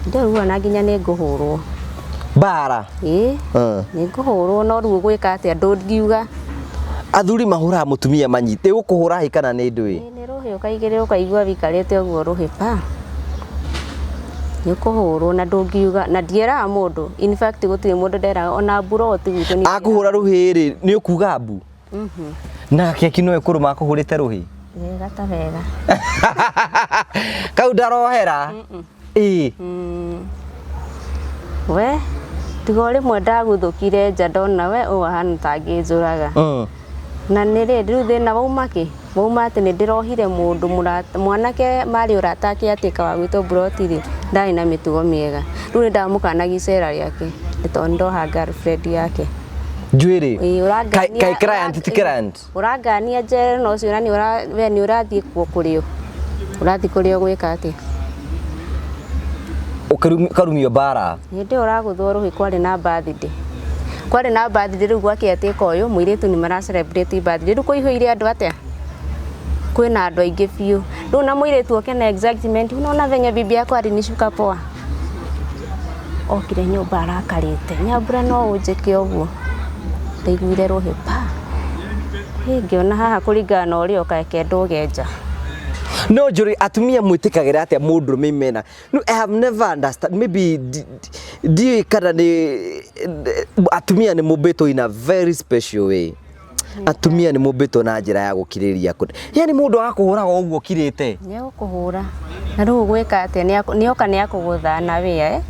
Ndĩrauga na nginya nĩ ngũhũrwo. Mbara. Ĩĩ. Nĩ ngũhũrwo no rĩu ũgwĩka atĩa ndũngiuga. Athuri mahũraga mũtumia manyite. Ĩgũkũhũra hĩ kana nĩ ndũĩ? Nĩ rũhĩ ũkaigĩrĩra ũkaigua wĩikarĩte ũguo rũhĩ pa. Nĩ ũkũhũrwo na ndũngiuga na ndieraga mũndũ. In fact gũtirĩ mũndũ nderaga ona mburoti gwitũ nĩ Akũhũra rũhĩ rĩ, nĩ ũkuga mbu? Na keki no ĩkũrũma akũhũrĩte rũhĩ? Wega ta wega. Kau ndarohera? Ĩĩ. We tiga o rĩmwe ndaguthũkire nja ndona we ũũ ahana ta angĩnjũraga. Na nĩ rĩ rĩu thĩna wauma kĩ? Wauma atĩ nĩ ndĩrohire mũndũ mũrata mwanake marĩ ũrata akĩatĩka wa gwitũ mburoti rĩ, ndarĩ na mĩtugo mĩega. Rĩu nĩ ndamũkanagia icera rĩake nĩ tondũ nĩ ndoha girlfriend yake. Njuĩrĩ. Ĩĩ ũrangania. Kaĩ client ti client? Ũrangania njere na ũcio na we nĩ ũrathiĩ kuo kũrĩ ũ? Ũrathiĩ kũrĩ o gwĩka atĩa? Ũkarumio mbara. Hĩndĩ ĩyo ũragũthwo rũhĩ kwarĩ na birthday. Kwarĩ na birthday rĩu gwa caretaker ũyũ mũirĩtu nĩ mara celebrate birthday. Rĩu kũihũire andũ atĩa? Kwĩna andũ aingĩ biũ. Rĩu na mũirĩtu oke na excitement, unaona venye bibi yako alinishuka poa. Okire nyũmba arakarĩte, Nyambura no ũnjĩke ũguo? Ndaiguire rũhĩ pa. Hĩ ngĩona haha kũringana na ũrĩa oka reke ndũge nja. No njũrie atumia mwĩtĩkagĩra atĩa mũndũrũme mena No, I have never understand maybe ndiũĩ kana nĩ atumia nĩ mũmbĩtwo in a very special way. Atumia nĩ mũmbĩtwo na njĩra ya gũkirĩrĩria kũndũ. Yani mũndũ agakũhũraga ũguo ũkirĩte. Nĩ egũkũhũra. Na rĩu ũgwĩka atĩa? Nĩoka nĩ akũgũtha na wĩ eh?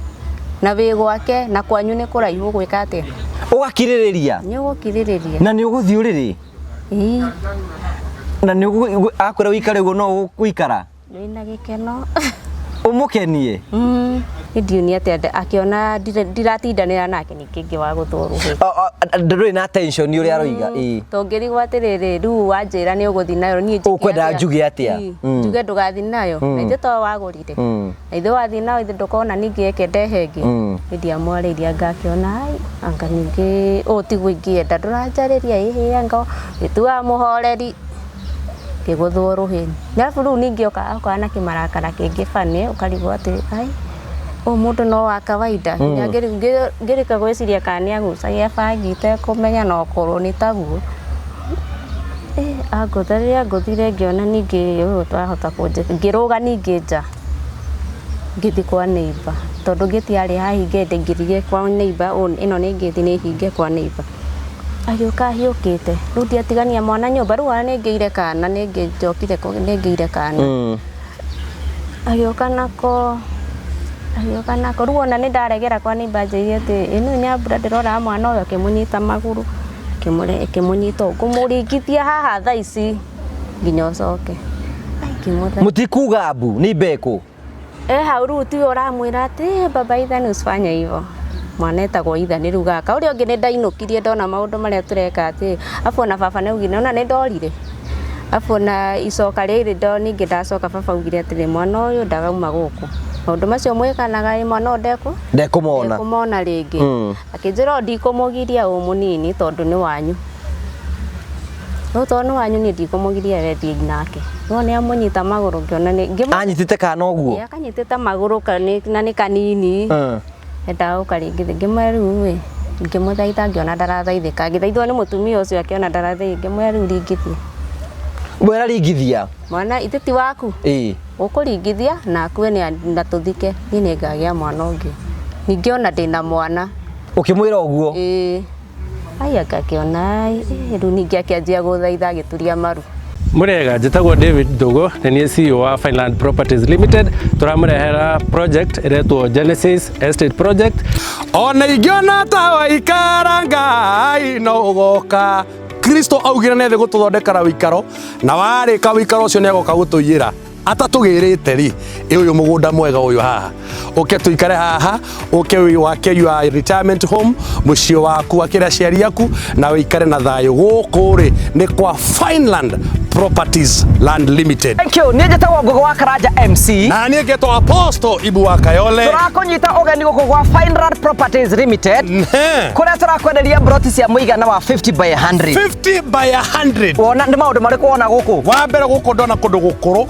Na wĩ gwake na kwanyu nĩ kũraihu ũgwĩka atĩa? Ũgakirĩrĩria. Nĩ ũgũkirĩrĩria. Na nĩ ũgũthiĩ ũrĩrĩ. Ĩĩ. Na nĩ akwĩra ũikare ũguo no ũgũikara. Ndĩna gĩkeno. Ũmũkenie? Mm. Ndiũ nĩ atĩa akĩona ndiratindanĩra nake ningĩ ngĩwagũthwo rũhĩ. Ndũrĩ na tension ũrĩa aroiga. Ĩĩ. Tũngĩrigwo atĩrĩrĩ, rĩu wanjĩra nĩ ũgũthiĩ nayo niĩ njĩke Ũkwenda njuge atĩa? Njuge ndũgathiĩ nayo. Na ithuĩ to wagũrire. Na ithuĩ wathiĩ nayo ithuĩ ndũkona ningĩ eke ndehe ĩngĩ. Niĩ ndiamwarĩirie anga akĩona ai anga ningĩ ũũ tiguo ingĩenda ndũranjarĩria ĩhĩ anga wĩtuaga mũhoreri. Ngĩgũthwo rũhĩ. Arabu rĩu ningĩ oka na kĩmarakara kĩngĩ funny ũkarigwo atĩ ai ũyũ mũndũ no wa kawaida. Nginya ngĩrĩka gwĩciria kana nĩ agucagia bangi itekũmenya no okorwo nĩ taguo. Angũtha rĩrĩa angũthire ngĩona ningĩ ũyũ twahota kũnjĩka, ngĩrũga ningĩ nja ngĩthiĩ kwa neighbour tondũ gate yarĩ hahinge ndaingĩrire kwa neighbour ĩno nĩ gate nĩ hinge kwa neighbour. Agĩũka ahiũkĩte, rĩu ndiatigania mwana nyũmba, rĩu ona nĩngĩire kana, nĩnjokire nĩngĩire kana. Agĩũka nako, agĩũka nako, rĩu ona nĩndaregera kwa neighbour anjĩrire atĩ ĩ nĩũĩ Nyambura ndĩroraga mwana ũyũ akĩmũnyita magũrũ, akĩmũnyita ũũ, ngũmũringithia haha thaa ici nginya ũcoke. Ai ngĩmũthaitha. Mũtikuga mbu, nĩ mbekũ. E hau rĩu tiwe ũramwĩra atĩ "Eh, baba Ethan usifanye hivyo." Mwana etagwo Ethan rĩu gaka ũrĩa ũngĩ nĩ ndainũkirie ndona maũndũ marĩa tũreka atĩ abu ona baba nĩ augire ona nĩ ndorire abu ona icoka rĩrĩ ndo ningĩ ndacoka baba augire atĩrĩ mwana ũyũ ndagauma gũkũ maũndũ macio mwĩkanaga ĩ mwana ũyũ ndekũ Ndekũmona. ndekũmona rĩngĩ akĩnjĩra o ndikũmũgiria ũ mũnini tondũ nĩ wanyu Rĩu tondũ nĩ wanyu niĩ ndikũmũgiria we thiĩ nake. No nĩ amũnyita magũrũ ngĩona nĩ ngĩmũ Anyitĩte kana ũguo? Ĩĩ akanyitĩte magũrũ na nĩ kanini. Endaga gũkaringithia ngĩmwĩra rĩu ĩ ngĩmũthaitha ngĩona ndarathaithĩka ngĩthaithwo nĩ mũtumia ũcio akĩona ndarathaithĩka ngĩmwĩra rĩu ringithia. Mwĩra ringithia. Mwana ithe ti waku? Ĩĩ. Ũkũringithia na akue na tũthike niĩ nĩngagĩa mwana ũngĩ. Ningĩ ona ndĩna mwana. Ũkĩmwĩra ũguo? Ĩĩ. Ai akakĩona ai rĩu ningĩ akĩanjia gũthaitha agĩturia maru. Mũrĩega, njĩtagwo David Ndũgũ, nĩ niĩ CEO wa Fineland Properties Limited. Tũramũrehera project ĩretwo Genesis Estate Project. Ona ingĩona ta waikara Ngai no ũgoka. Kristo augire nĩ athĩ gũtũthondekera ũikaro na warĩka ũikaro ũcio nĩ agoka gũtũiyĩra. Atatũgĩrĩte rĩ, ĩ ũyũ mũgũnda mwega ũyũ haha, ũke tũikare haha, ũke wake your retirement home, mũciĩ waku wakĩre aciari aku na ũikare na thayũ. Gũkũ rĩ nĩ kwa Fineland Properties Land Limited. Thank you. Niĩ njĩtagwo Ngũgĩ wa Karanja MC. Na niĩ ngetwo Apostle Ibu wa Kayole. Tũrakũnyita ũgeni gũkũ gwa Fineland Properties Limited. Kũrĩa tũrakwenderia mburoti cia mũigana wa 50 by 100. 50 by 100. Wona nĩ maũndũ marĩkũ wona gũkũ? Wa mbere gũkũ ndona kũndũ gũkũrũ.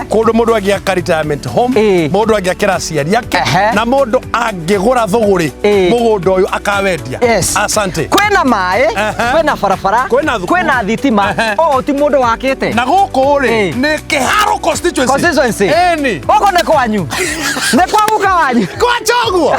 Kũndũ mũndũ angĩaka retirement home, mũndũ angĩakĩra aciari ake, na mũndũ angĩgũra thũgũrĩ mũgũnda ũyũ akawendia. Asante. Kwĩna maĩ, kwĩna barabara, Kwĩna thukuru. Kwĩna thitima. Ũũ ti mũndũ wakĩte. Na gũkũ rĩ, nĩ Kĩharo constituency. Constituency. Ĩni. Gũkũ nĩ kwanyu, nĩ kwa guka wanyu. Kwa Choguo.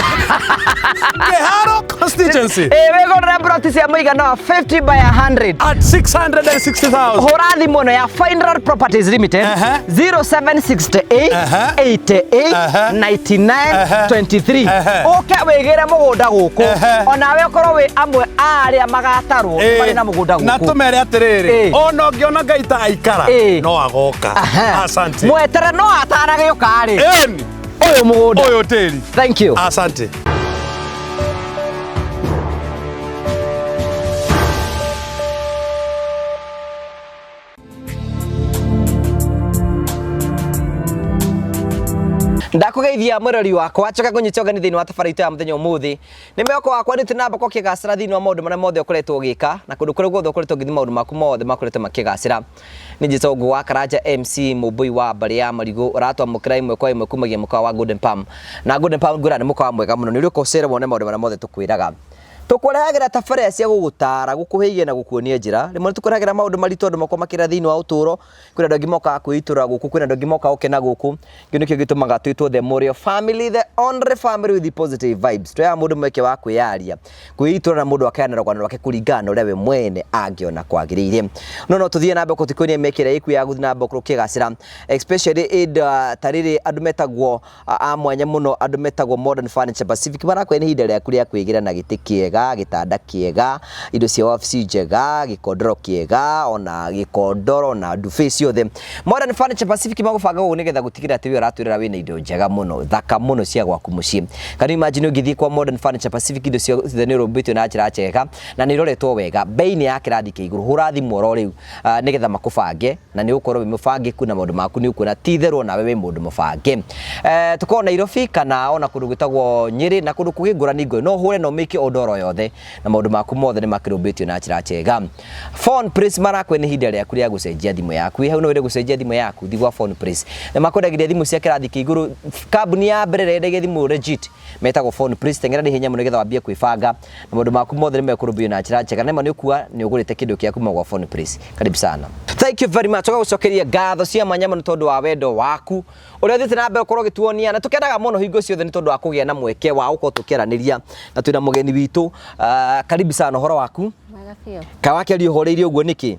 Kĩharo constituency. Ĩ wĩgũrĩre broti cia mũigana wa 50 by 100 at 660,000. Hũra thimũ ĩno ya Fineroad Properties Limited, 0768 88 99 23, ũke wĩgĩre mũgũnda gũkũ, onawe ũkorwo wĩ amwe a arĩa magatarwo marĩ na mũgũnda Na gũkũ. tũmere atĩrĩrĩ, ona ũngĩona Ngai ta aikara, no agoka. Asante. Mwetere no atanagĩũka rĩ, Ĩni. Ũyũ mũgũnda. Ũyũ tĩri. Thank you. Asante. Ndakũgeithia mwĩrori wakwa, njoka ngũnyite ũgeni thĩinĩ wa tabarĩra itũ ya mũthenya ũmũthĩ. Nĩ mwĩhoko wakwa nĩ namba kwa kĩgacĩra thĩinĩ wa maũndũ marĩa mothe ũkoretwo ũgĩka na kũndũ kũrĩa guothe ũkoretwo ũgĩthiĩ, maũndũ maku mothe makoretwo makĩgacĩra. Nĩ njĩtagwo Ngũ wa Karanja MC Mũmbũi wa mbarĩ ya Marigũ, ũratwamũkĩra ĩmwe kwa ĩmwe kumagia mũkawa wa Golden Palm. Na Golden Palm ngwĩra nĩ mũkawa mwega mũno, nĩ ũrĩũka ũcere wone maũndũ marĩa mothe tũkwĩraga. Tũkũrehagĩra tabarĩra cia gũgũtara, gũkũhĩgia na gũkuonia njĩra. Rĩmwe nĩ tũkũrehagĩra maũndũ maritũ andũ makorwo makĩra thĩinĩ wa ũtũũro. Kwĩna andũ angĩ mokaga kwĩitũrũra gũkũ, kwĩna andũ angĩ mokaga gũkena gũkũ. Kĩu nĩkĩo gĩtũmaga twĩtwo the Morio family, the only family with the positive vibes. Tũheaga mũndũ mweke wa kwĩyaria, kwĩitũrũra, na mũndũ akaheana rũgano rwake kũringana na ũrĩa we mwene angĩona kwagĩrĩire. No tũthiĩ na mbere gũtikuonia mĩeke ĩrĩa ĩkuo ya gũthiĩ na mbere gũkĩgacĩra, especially ta rĩrĩ andũ metagwo a mwanya mũno, andũ metagwo Modern Furniture Pacific marakwĩra nĩ ihinda rĩaku rĩa kwĩgĩra na gĩtĩ kĩega, gĩtanda kĩega, indo cia wabici njega, gĩkondoro kĩega, ona gĩkondoro na ndube ciothe. Modern Furniture Pacific magũbanga ũguo nĩgetha gũtigĩrĩra atĩ we ũratwĩrĩra wĩna indo njega mũno, thaka mũno cia gwaku mũciĩ. Can you imagine ũngĩthiĩ kwa Modern Furniture Pacific, indo ciothe nĩ ũrũmbĩtio na njĩra njega na nĩ iroretwo wega, bei nĩ ya kĩrathi kĩa igũrũ. Hũra thimũ oro rĩu, nĩgetha makũbange na nĩ ũgũkorwo wĩ mũbangĩku na maũndũ maku nĩ ũkuona ti itherũ nawe wĩ mũndũ mũbange. Tũkorwo Nairobi kana ona kũndũ gwĩtagwo Nyĩrĩ na kũndũ kũngĩ ngũrani ngũrani, no ũhũre na ũmĩke ũndũ oro yothe na maũndũ maku mothe nĩ makĩrũmbĩtio na njĩra njega. Phone Place marakwĩra nĩ ihinda rĩaku rĩa gũcenjia thimũ yaku. Wĩ hau no wende gũcenjia thimũ yaku, thiĩ gwa Phone Place. Nĩ makwendagĩria thimũ cia kĩrathi kĩa igũrũ. Kambuni ya mbere ĩrĩa yendagia thimũ legit metagwo Phone Place. Teng'era na ihenya mũno nĩgetha wambie kwĩbanga na maũndũ maku mothe nĩ mekũrũmbũiyo na njĩra njega. Na nĩma nĩ ũkuga nĩ ũgũrĩte kĩndũ kĩa kuma gwa Phone Place. Karibu sana. Thank you very much. Tũgagũcokeria ngatho cia mwanya mũno tondũ wa wendo waku ũrĩa ũthiĩte na mbere gũkorwo ũgĩtuonia, na tũkenaga mũno hingo ciothe nĩ tondũ wa kũgĩa na mweke wa gũkorwo tũkĩaranĩria na twĩna mũgeni witũ. Karibu sana, ũhoro waku? Mwega biũ. Kawakĩaria ũhoreirie ũguo nĩkĩ?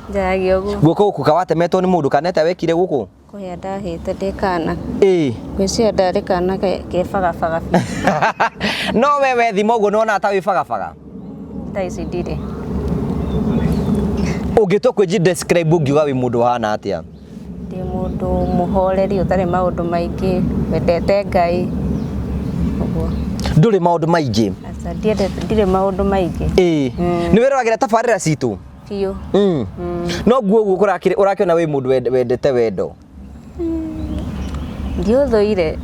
Njaragia ũguo. Guoko gũkũ kawatemetwo nĩ mũndũ kana atĩa wekire gũkũ? Kũhĩa ndahĩte ndĩ kana. Ĩĩ. Ngwĩciria ndarĩ kana ke bagabaga biũ. No we wethima ũguo nĩwonaga ta wĩ bagabaga? Thaa ici ndirĩ. Ũngĩtua kwĩji describe ũngiuga wĩ mũndũ ũhana atĩa? Ndĩ mũndũ mũhoreri ũtarĩ maũndũ maingĩ, wendete Ngai. Ũguo. Ndũrĩ maũndũ maingĩ? Aca, ndiendete, ndirĩ maũndũ maingĩ. Ĩĩ. Nĩ wĩroragĩra tabarĩra citũ? Biũ. No nguo ũguo ũrakĩona wĩ mũndũ wendete wendo? Ndiũthũire.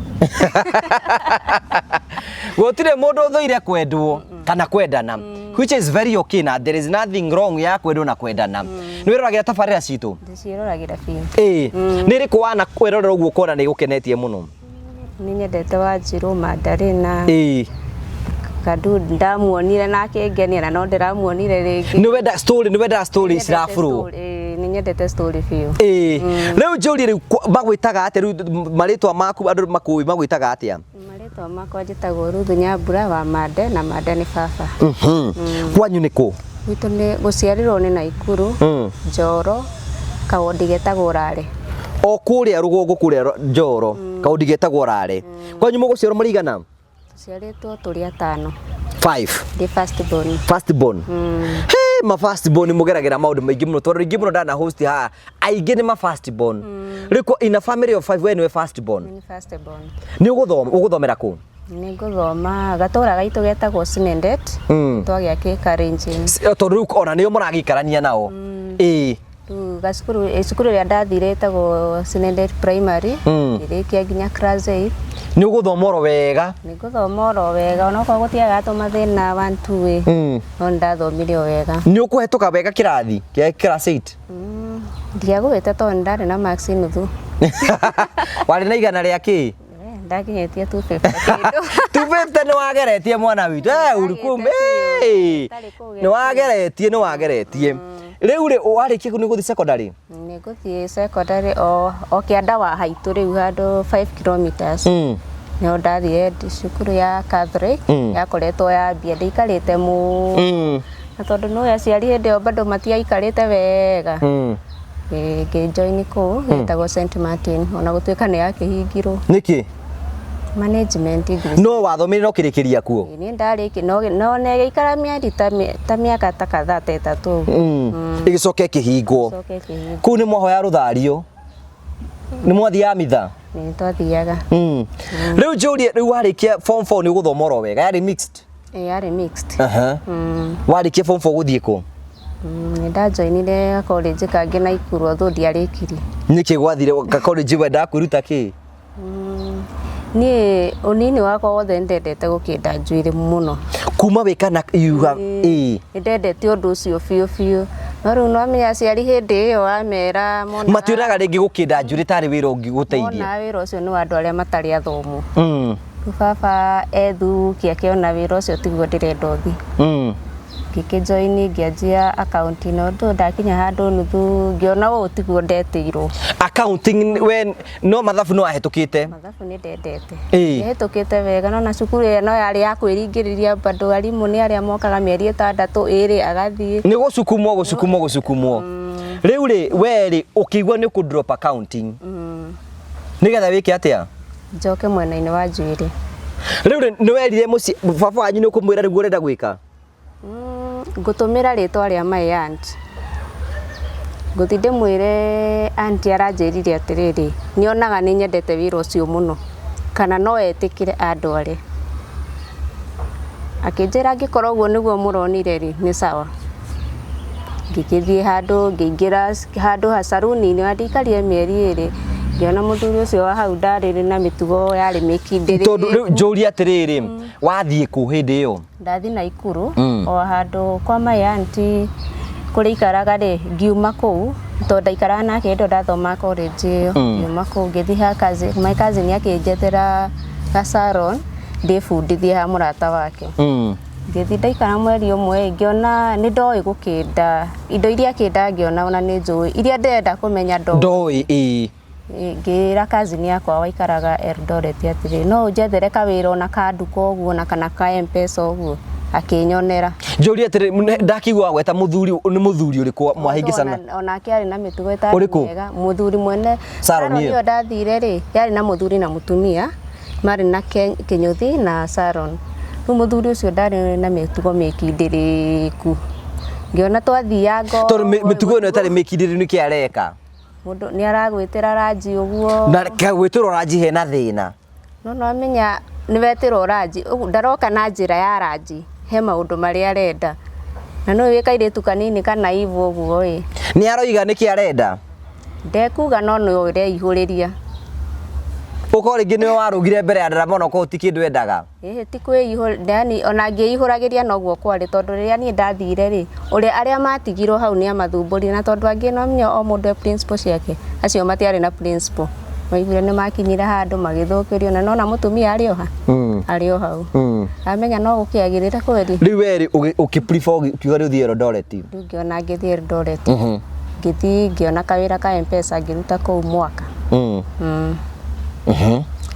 Gũtirĩ mũndũ ũthũire kwendwo kana kwendana, which is very okay, na there is nothing wrong ya kwendwo na kwendana. Nĩ wĩroragĩra tabarĩra citũ? Ndĩciĩroragĩra biũ. Ĩĩ. Nĩ ĩrĩkũ wana kwĩrorera ũguo ũkona nĩ ĩgũkenetie mũno? Nĩ nyendete Wanjirũ, Mandarina. Ĩĩ. Kadu ndamuonire na akĩngenia na no ndĩramuonire rĩngĩ. Nĩ wenda story, nĩ wendaga story cirabũrwo? Ĩĩ, nĩ nyendete story biũ. Ĩĩ. Rĩu njũrie rĩu, magwĩtaga atĩa rĩu marĩtwa maku andũ makũĩ magwĩtaga atĩa? Marĩtwa makwa njĩtagwo Ruth Nyambura wa Mande, na Mande nĩ baba. Kwanyu nĩ kũ? Gwitũ nĩ gũciarĩrwo nĩ Naikuru, Njoro, kawondi getagwo Rare. O kũrĩa rũgongo kũrĩa Njoro, kawondi getagwo Rare. Kwanyu mũgũciarwo mũrĩ igana? Tũciarĩtwo tũrĩ atano. 5. Ndĩ first born. First born. Hey, ma first born mũgeragĩra maũndũ maingĩ mũno tondũ rĩngĩ mũno ndana host haha aingĩ nĩ ma first born. Rĩu in a family of 5 we nĩwe first born. Nĩ first born. Nĩ ũgũthoma, ũgũthomera kũ? Nĩ ngũthoma gatũra gaitũ getagwo Sinendet. Twagĩa Karenjin. Tondũ rĩu ona nĩo mũragĩikarania nao. Ĩĩ. Rĩu gacukuru, cukuru ĩrĩa ndathire ĩtagwo Sinendet Primary. Ngĩrĩkia nginya class 8. Nĩ ũgũthoma oro wega? Nĩ ngũthoma oro wega, onokorwo gũtiagaga tũmathĩna 1 2 ĩ. No nĩ ndathomire o wega. Nĩ ũkũhetũka wega kĩrathi kĩa class 8? Ndiagũĩte tondũ ndarĩ na marks nuthu. Warĩ na igana rĩa kĩ? Ndakinyĩtie 250 kĩndũ. 250 nĩ wageretie mwana witũ. Eh, uri Nĩwageretie biũ. Ndarĩ kũu nĩ wageretie, nĩ wageretie. Rĩu rĩ, warĩkia nĩ gũthiĩ secondary? Nĩ ngũthiĩ secondary o kĩanda wa haitũ rĩu handũ 5 kilometers. Nĩho ndathire cukuru ya Catholic yakoretwo yambia ndĩikarĩte mũno. Na tondũ nĩũĩ aciari hĩndĩ ĩyo bado matiaikarĩte wega. Ngĩjoin kũu gĩtagwo St Martin ona gũtuĩka nĩ yakĩhingirwo. Nĩkĩ? Management ngwĩciria. No wathomire no kĩrĩkĩria kuo? Niĩ ndarĩki no negĩikara mĩeri ta mĩaka ta kadhaa ta ĩtatũ ũguo. Ĩgĩcoka ĩkĩhingwo. Coke ĩkĩhingwo. Kũu nĩ mwahoya rũthario? Nĩ mwathiaga mitha? Nĩ twathiaga. Rĩu njũrie, rĩu warĩkia form 4 nĩ ũgũthoma oro wega, yarĩ mixed? Ĩ, yarĩ mixed. Aha. Warĩkia form 4 gũthiĩ kũ? Nĩ ndajoinire college kangĩ Naikuru although ndiarĩkirie. Nĩkĩ gwathire ka college wendaga kwĩruta kĩ? Niĩ ũnini wakwa wothe nĩ ndendete gũkĩnda njuĩrĩ mũno. Kuma wĩ kana you have ĩ. Nĩ ndendete ũndũ ũcio biũ biũ. No rĩu nĩwamenya aciari hĩndĩ ĩyo wamera monaga Mationaga rĩngĩ gũkĩnda njuĩrĩ tarĩ wĩra ũngĩgũteithia. Monaga wĩra ũcio nĩ wa andũ arĩa matarĩ athomu. Rĩu baba ethukia akĩona wĩra ũcio tiguo ndĩrenda ũthiĩ. Ngĩkĩjoin ngĩanjia accounting no ũndũ ndakinya handũ nuthu ngĩona ũũ tiguo ndetĩirwo. Accounting we no mathabu no wahĩtũkĩte? Mathabu nĩ ndendete. Ĩĩ. Ndĩhĩtũkĩte wega no na cukuru ĩyo no yarĩ ya kwĩringĩrĩria bado arimũ nĩ arĩa mokaga mĩeri ĩtandatũ ĩrĩ agathiĩ. Nĩ gũcukumwo gũcukumwo gũcukumwo. Rĩu rĩ, we rĩ ũkĩigua nĩ ũkũ drop accounting. Nĩgetha wĩke atĩa? Njoke mwena-inĩ wa njuĩrĩ. Rĩu rĩ, nĩ werire mũciĩ baba wanyu nĩ ũkũmwĩra nĩguo ũrenda gwĩka? Ngũtũmĩra rĩtwa rĩa my aunt. Ngũthiĩ ndĩmwĩre auntie aranjĩrire atĩrĩrĩ, nĩonaga nĩ nyendete wĩra ũcio mũno kana no etĩkĩre andware. Akĩnjĩra angĩkorwo ũguo nĩguo mũronire rĩ, nĩ sawa. Ngĩgĩthiĩ handũ ngĩingĩra handũ ha saruni-inĩ na ndiaikarire mĩeri ĩrĩ ngĩona mũthuri ũcio wa hau ndarĩ na mĩtugo yarĩ mĩkindĩrĩku. Tondũ rĩu njũrie atĩrĩrĩ, wathiĩ kũ hĩndĩ ĩyo? Ndathiĩ Naikuru o handũ kwa my auntie kũrĩa aikaraga rĩ, ngiuma kũu tondũ ndaikaraga nake hĩndĩ ĩyo ndathomaga college ĩyo. Ngiuma kũu ngĩthiĩ ha cousin, my cousin akĩnjethera ga salon ndĩbundithie ha mũrata wake. Ngĩthiĩ ndaikara mweri ũmwe ngĩona nĩ ndoĩ gũkĩnda indo iria akĩnda ngĩona ona nĩ njũĩ iria ndĩrenda kũmenya ndoĩ. Ndoĩ ĩĩ. Ngĩra cousin yakwa waikaraga Eldoret atĩrĩ no ũnjethere kawĩra ona ka nduka ũguo na kana ka M-Pesa ũguo akĩnyonera. Njũrie atĩrĩ, ndakĩigua wagweta mũthuri, nĩ mũthuri ũrĩkũ mwahĩngĩcana? Onake arĩ na mĩtugo ĩtarĩ Ũrĩkũ? mĩega. Mũthuri mwene Salon salon ĩyo? ĩyo ndathire rĩ, yarĩ na mũthuri na mũtumia marĩ na kĩnyũthi na salon. Rĩu mũthuri ũcio ndarĩ na mĩtugo mĩkindĩrĩku. Ngĩona twathianga Tondũ mĩtugo ĩno ĩtarĩ mĩkindĩrĩku nĩkĩ areka? Mũndũ nĩ aragwĩtĩra ranji ũguo. Na gwĩtĩrwo ranji hena thĩna. No nĩwamenya nĩ wetĩrwo ranji, ũguo ndaroka na njĩra ya ranji, he maũndũ marĩa arenda. Na nĩũĩ wĩ kairĩtu kanini kana ivu ũguo ĩ. Nĩ aroiga nĩkĩ arenda? Ndekuga no nĩwe ũreihũrĩria. Ũkorwo rĩngĩ nĩwe warũgire mbere ya ndarama onokorwo ti kĩndũ endaga. Ĩhĩ ti kwĩihũrĩria, yani ona ngĩihũragĩria noguo kwarĩ tondũ rĩrĩa niĩ ndathire rĩ, ũrĩa arĩa matigirwo hau nĩ amathumbũrire na tondũ angĩ no menya o mũndũ e principle ciake, acio matiarĩ na principle. Maiguire nĩ makinyire handũ magĩthũkĩrio na nona mũtumia arĩ o ha? Arĩ o hau. Amenya no gũkĩagĩrĩre kweri. Rĩu we rĩ ũkĩ prefer ũkiuga rĩu ũthiĩ Eldoret? Rĩu ngĩona ngĩthiĩ Eldoret. Ngĩthiĩ ngĩona kawĩra ka M-Pesa ngĩruta kũu mwaka.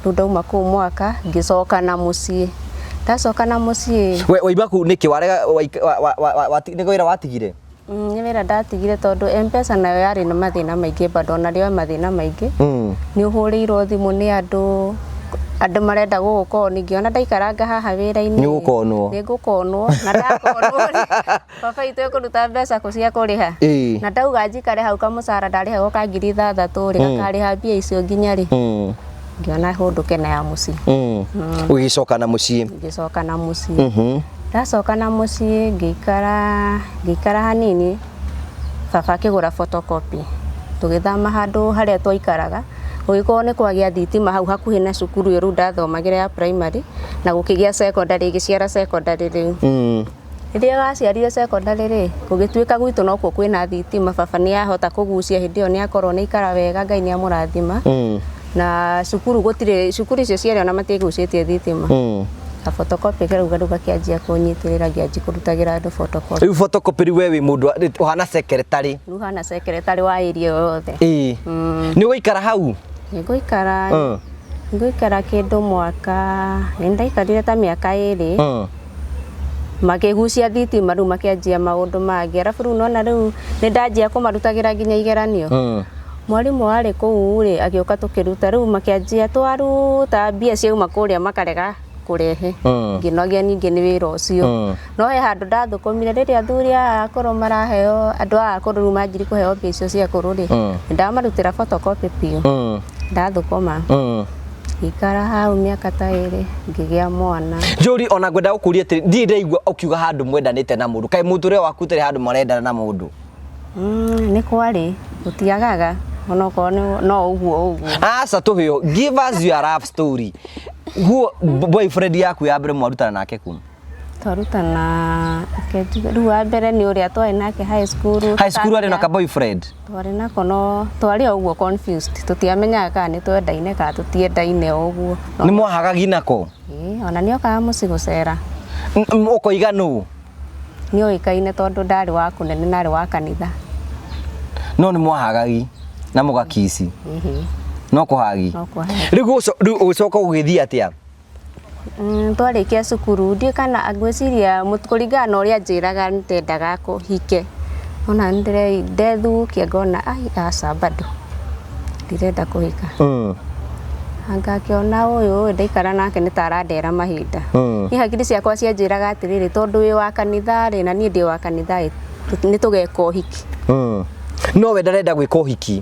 Rĩu ndauma kũu mwaka ngĩcoka na mũciĩ. Ndacoka na mũciĩ. We waima kũu nĩkĩ warega nĩ wĩra watigire? Nĩ wĩra ndatigire tondũ M-Pesa nayo yarĩ na mathĩna maingĩ bado onarĩo mathĩna maingĩ. Nĩ ũhũrĩirwo thimũ nĩ andũ, andũ marenda gũgũkoni, ngĩona ndaikaranga haha wĩra-inĩ. Nĩ ũgũkonwo. Nĩ ngũkonwo na ndakonwo rĩ, baba witũ ekũruta mbeca kũ cia kũrĩha. Na ndauga njikare hau kamũcara ndarĩhagwo ka 6,000 rĩ, gakarĩha mbia icio nginya rĩ. Ngĩona hũndũke na ya mũciĩ. Ũgĩcoka na mũciĩ. Ngĩcoka na mũciĩ. Ndacoka na mũciĩ ngĩikara ngĩikara hanini baba akĩgũra photocopy. Tũgĩthama handũ harĩa twaikaraga gũgĩkorwo nĩ kwagĩa thitima hau hakuhĩ na cukuru ĩyo rĩu ndathomagĩra ya primary na gũkĩgĩa secondary ĩgĩciara secondary rĩu. Rĩrĩa waciarire secondary rĩ, gũgĩtuĩka gwitũ nokuo kwĩna thitima, baba nĩ ahota kũgucia hĩndĩ ĩyo nĩ akorwo nĩ aikara wega, Ngai nĩ amũrathima. Na cukuru gũtirĩ, cukuru icio cierĩ ona matiaigucĩtie thitima. Ka photocopy rĩu rĩu gakĩanjia kũnyitĩrĩra, ngĩanjia kũrutagĩra andũ photocopy. Rĩu photocopy rĩu we wĩ mũndũ ũhana secretary. Rĩu hana secretary wa area ĩyo yothe. Ĩĩ. Nĩ ũgũikara hau? Nĩngũikara. Ngũikara kĩndũ mwaka, nĩ ndaikarire ta mĩaka ĩrĩ. Makĩgucia thitima rĩu makĩanjia maũndũ mangĩ, arabu rĩu nona rĩu nĩ ndanjia kũmarutagĩra nginya igeranio. Mwarimũ warĩ kũu rĩ agĩũka tũkĩruta, rĩu makĩanjia twaruta mbia ciauma kũrĩa makarega kũrehe. Ngĩnogia ningĩ nĩ wĩra ũcio. No he handũ ndathũkũmire rĩrĩa athuri aya akũrũ maraheo, andũ aya akũrũ rĩu manjirie kũheo mbia icio cia akũrũ rĩ, nĩ ndamarutĩra photocopy biũ. Ndathũkũma. Ngĩikara hau mĩaka ta ĩrĩ ngĩgĩa mwana. Njũri ona ngwenda gũkũria atĩrĩ, ndirĩ ndaigua ũkiuga handũ mwendanĩte na mũndũ. Kaĩ mũtũrĩre waku ũtarĩ handũ marendana na mũndũ? Nĩ kwarĩ, gũtiagaga onokorwo no ũguo ũguo. Aca tũheo, give us your love story. Guo boyfriend yaku ya mbere mwarutana nake kũ? Twarutana, rĩu wa mbere nĩ ũrĩa twarĩ nake high school. High school warĩ na ka boyfriend? Twarĩ nako no twarĩ o ũguo confused, tũtiamenyaga kana nĩ twendaine kana tũtiendaine o ũguo. Nĩ mwahagagi nako? Ĩĩ, ona nĩ okaga mũciĩ gũcera. Ũkoiga nũ? Nĩ oĩkaine tondũ ndarĩ wa kũnene na arĩ wa kanitha. No nĩ mwahagagi na mũgakici? Ĩhĩ. No kũhagi? No kũhagi. Rĩu ũgĩcoka ũgĩthiĩ atĩa? Twarĩkia cukuru ndiũĩ kana ngwĩciria kũringana na ũrĩa anjĩraga nĩndendaga kũhike. Ona ndethukia ngona ai aca bado ndirenda kũhika. Anga ngĩona ũyũ ndaikara nake nĩ ta arandera mahinda. Niĩ hakiri ciakwa cianjĩraga atĩrĩrĩ, tondũ wĩ wa kanitha rĩ na niĩ ndĩ wa kanitha rĩ, nĩ tũgeka ũhiki. No we ndarenda gwĩka ũhiki?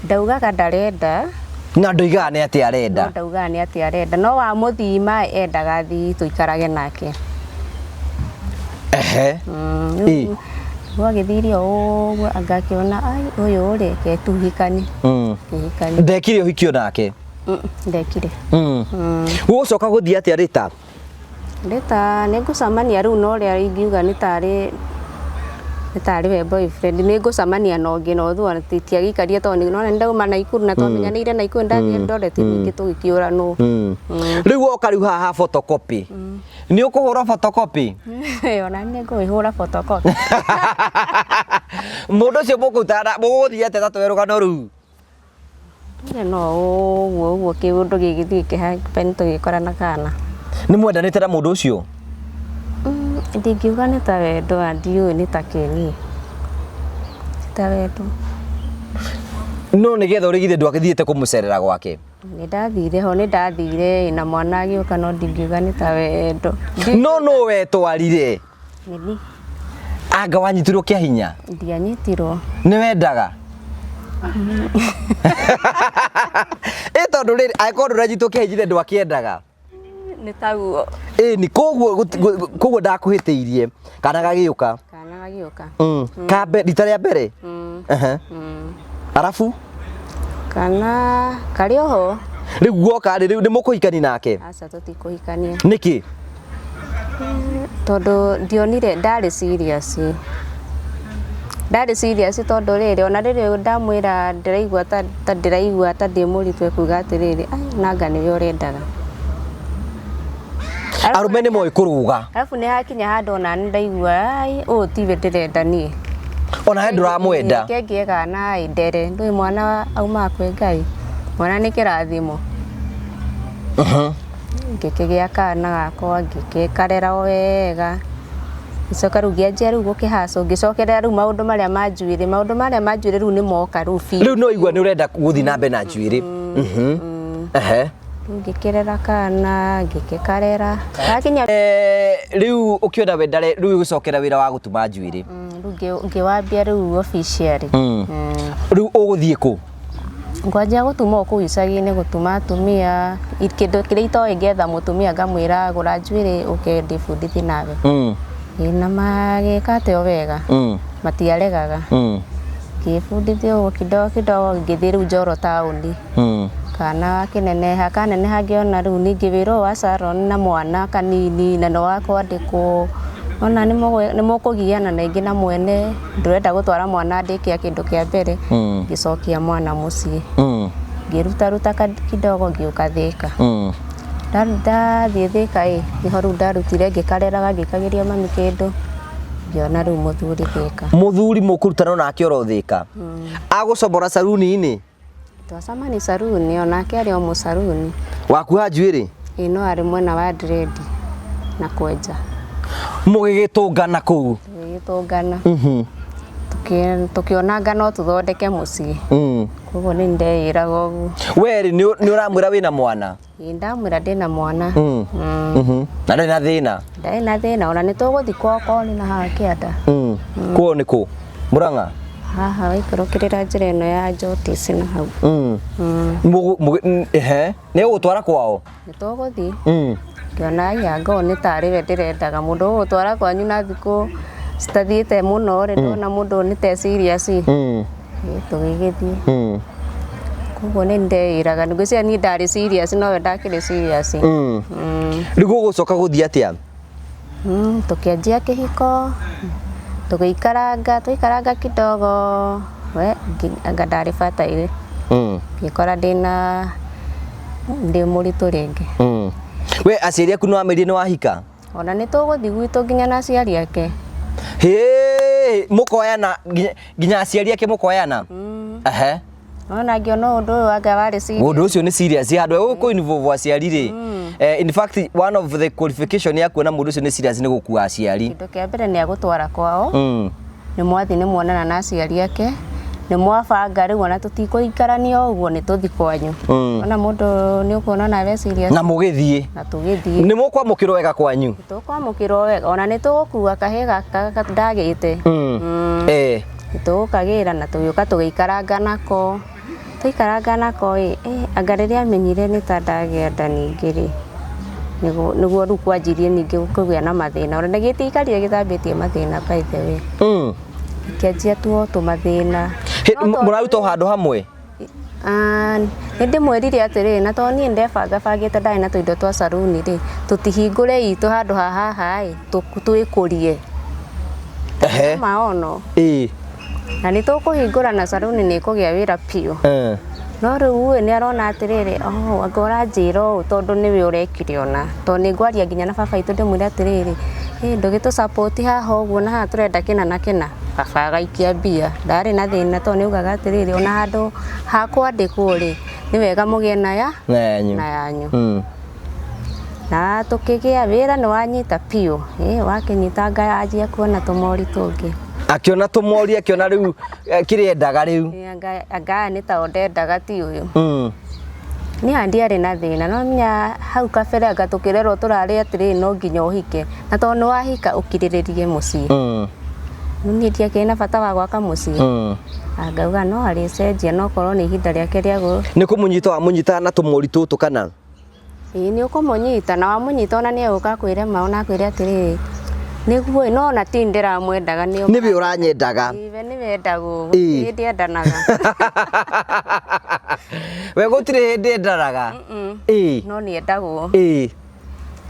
Ndaugaga ndarenda. Na ndoigaga nĩ atĩa arenda? No ndaugaga nĩ atĩa arenda. No wamũthima endaga thiĩ tũikarage nake. Ehe. Rĩu gwagĩthire o ũguo anga akĩona ai ũyũ rĩ reke tuhikanie. Kĩhikanie. Ndekire ũhiki o nake? Ndekire. Gũgũcoka gũthiĩ atĩa Rita? Rita nĩ ngũcemania rĩu na ũrĩa ingiuga nĩ tarĩ we boyfriend, nĩ ngũcemania na ũngĩ na ũthua tiagĩikarie tondũ nĩ ndauma Naikuru na twamenyanĩire Naikuru ndathiĩ Eldoret ningĩ tũgĩkĩũranwo. Rĩu woka rĩu haha photocopy. Nĩ ũkũhũra photocopy? Ona nĩ ngũhũra photocopy. Mũndũ ũcio mũkũrutana mũgũthiĩ atĩa ta tũhe rũgano rũu? Tuge no ũguo ũguo kĩũndũ gĩgĩthiĩ kĩhappen tũgĩkorana kana. Nĩ mwendanĩte na mũndũ ũcio? Ndingiuga nĩ ta wendo na ndiũĩ nĩ ta kĩ niĩ. Ti ta wendo. No nĩgetha ũrĩgithe ndwagĩthiĩte kũmũcerera gwake? Nĩ ndathire ho, nĩ ndathire na mwana agĩũka no ndingiuga nĩ ta wendo. No nũ wetwarire? Nĩ niĩ. Anga wanyitirwo kĩa hinya? Ndianyitirwo. Nĩ wendaga? Ĩ tondũ rĩrĩ, angĩkorwo ndũranyitwo kĩa hinya ndwakĩendaga? Nĩ taguo. Ĩ ni koguo ndakũhĩtĩirie kana gagĩũka? Kana gagĩũka. Kambe rita rĩa mbere? Arabu? Kana karĩ oho. Rĩu guoka rĩ, rĩu nĩ mũkũhikania nake? Aca tũtikũhikania. Nĩkĩ? Tondũ ndionire ndarĩ serious. Ndarĩ serious tondũ rĩrĩ ona rĩrĩ ndamwĩra ndĩraigua ta ndĩraigua ta ndĩ mũritũ ekuga atĩrĩrĩ, ai nanga nĩwe ũrendaga. Arũme nĩ moĩ kũrũga. Arabu nĩ hakinya handũ ona nĩ ndaigua ai ũyũ tiwe ndĩrenda niĩ. Ona he ndũramwenda. Reke ngĩe kana ĩ ndere, ndũĩ mwana aumaga kwĩ Ngai. Mwana nĩ kĩrathimo. Ngĩkĩgĩa kana gakwa, ngĩgĩkarera o wega. Ngĩcoka rĩu ngĩanjia rĩu gũkĩhacwo, ngĩcokerera rĩu maũndũ marĩa ma njuĩrĩ, maũndũ marĩa ma njuĩrĩ rĩu nĩ moka rĩu biũ. Rĩu no igua nĩ ũrenda gũthiĩ na mbere na njuĩrĩ. Ehe. Rĩu ngĩkĩrera kana, ngĩgĩkarera. Gakinya Rĩu ũkĩona we ndare, rĩu ũgĩcokera wĩra wa gũtuma njuĩrĩ. Rĩu ngĩwambia rĩu officially. Rĩu ũgũthiĩ kũ? Ngwanjia gũtuma o kũu icagi-inĩ, gũtuma atumia, kĩndũ kĩrĩa itoĩ ngetha mũtumia ngamwĩra gũra njuĩrĩ ũke ndĩbundithie nawe. Ĩ na magĩka atĩ o wega. Matiaregaga. Ngĩbundithio ũguo kidogo kidogo ngĩthiĩ rĩu Njoro taũni. Kana kĩneneha, kaneneha ngĩona rĩu ningĩ wĩra ũyũ wa salon na mwana kanini na nĩ wa kwandĩkwo. Ona nĩ mũkũgiana na ingĩ na mwene ndũrenda gũtwara mwana ndĩkia kĩndũ kĩa mbere. Ngĩcokia mwana mũciĩ. Ngĩrutaruta kidogo ngĩũka Thĩka. Ndathiĩ Thĩka ĩ nĩho rĩu ndarutire ngĩkareraga ngĩkagĩria mami kĩndũ ngĩona rĩu mũthuri Thĩka. Mũthuri mũkũrutana nake oro Thĩka. Agũcomora saruni-inĩ. Twacamani saruni onake arĩ o mũsaruni. Wakuha njuĩrĩ. Ĩ no arĩ mwena wa dread na kwenja. Mũgĩgĩtũngana kũu. Tũgĩgĩtũngana. Tũkĩonanga no tũthondeke mũciĩ. Koguo nĩ ndeĩraga ũguo. We rĩ nĩ ũramwĩra wĩna mwana? Ĩ ndamwĩra ndĩna mwana. Na ndarĩ na thĩna? Ndarĩ na thĩna ona nĩ tũgũthiĩ kwao nĩ na haha kĩanda. Kwao nĩ kũ? Mũrang'a? Haha waikũrũkĩrĩra njĩra ĩno ya Jotis na hau. Ehe, nĩ ũgũtwara kwao? Nĩ tũgũthiĩ. Ngĩona aya ngoo nĩ tarĩ we ndĩrendaga mũndũ ũgũtwara kwanyu na thikũ citathiĩte mũno rĩ ndona mũndũ nĩ te serious. Tũgĩgĩthiĩ. Koguo nĩ ndeĩraga ngwĩciria niĩ ndarĩ serious nowe ndakĩrĩ serious. Rĩu gũgũcoka gũthiĩ atĩa? Tũkĩanjia kĩhiko tũgĩikaranga tũikaranga kidogo we anga ndarĩ bataire. Ngĩkora ndĩna ndĩ mũritũ rĩngĩ. We aciari aku nĩ wamerire nĩ wahika? Ona nĩ tũgũthiĩ gwitũ nginya na aciari ake. Hĩ, mũkoyana nginya aciari ake mũkoyana? Ehe. Ona ngĩona ũndũ ũyũ anga warĩ serious. Ũndũ ũcio nĩ serious handũ gũkũ involve aciari rĩ. In fact one of the qualification ya kuona mũndũ ũcio nĩ serious nĩ gũkua aciari. Kĩndũ kĩa mbere nĩ agũtwara kwao. Nĩ mwathiĩ nĩ muonana na aciari ake. Nĩ mwabanga rĩu ona tũtikũikarania ũguo nĩ tũthi kwanyu. Ona mũndũ nĩ ũkuona nawe serious. Na mũgĩthiĩ. Na tũgĩthiĩ. Nĩ mũkwamũkĩrwo wega kwanyu? Tũkwamũkĩrwo wega ona nĩ tũgũkua kahĩĩ gaka ndagĩte. Nĩ tũgũkagĩra na tũgĩũka tũgĩikaranga nako. Twaikaranga nako ĩ anga rĩrĩa amenyire nĩ ta ndagĩa nda ningĩ rĩ nĩguo rĩu kwanjirie ningĩ kũgĩa na mathĩna. Ona gĩtiikarire gĩthambĩtie mathĩna by the way. Gĩkĩanjia tuo tũmathĩna. Mũraruta o handũ hamwe? Nĩ ndĩmwĩrire atĩrĩrĩ na tondũ niĩ ndebangabangĩte ndarĩ na tũindo twa saruni rĩ tũtihingũre itũ handũ ha haha ĩ twĩkũrie. Maono. Na nĩ tũkũhingũra na saruni nĩ ĩkũgĩa wĩra biũ. No rĩu ĩ nĩ arona atĩrĩrĩ oh anga ũranjĩra ũũ tondũ nĩwe ũrekire ona tondũ nĩ ngwaria nginya na baba witũ ndĩmwĩre atĩrĩrĩ ndũgĩtũ support haha ũguo na haha tũrenda kĩna na kĩna. Baba agaikia mbia ndarĩ na thĩna tondũ nĩ augaga atĩrĩrĩ ona handũ ha kwandĩkwo rĩ nĩ wega mũgĩe na ya na yanyu. Na tũkĩgĩa wĩra nĩ wanyita biũ wakĩnyita anjia kuona tũmori tũngĩ. Akĩona tũmori akĩona rĩu kĩrĩa endaga rĩu. Anga nĩ ta ndendaga ti ũyũ. Niĩ ndiarĩ na thĩna no menya hau kabere anga tũkĩrerwo tũrarĩ atĩrĩrĩ no nginya ũhike na tondũ nĩ wahika ũkirĩrĩrie mũciĩ. Niĩ ndiakĩrĩ na bata wa gwaka mũciĩ. Angauga no arĩcenjia no korwo nĩ ihinda rĩake rĩa gũ. Nĩ kũmũnyita wamũnyita na tũmori tũtũ kana? Ĩĩ nĩ ũkũmũnyita na wamũnyita ona nĩ egũka akwĩre ma ona akwĩre atĩrĩrĩ nĩguo no ona ti ndĩramwendaga nĩ Nĩwe ũranyendaga. Iwe nĩwe endagwo gũtirĩ hĩndĩ endanaga. We gũtirĩ hĩndĩ endanaga. No nĩ endagwo.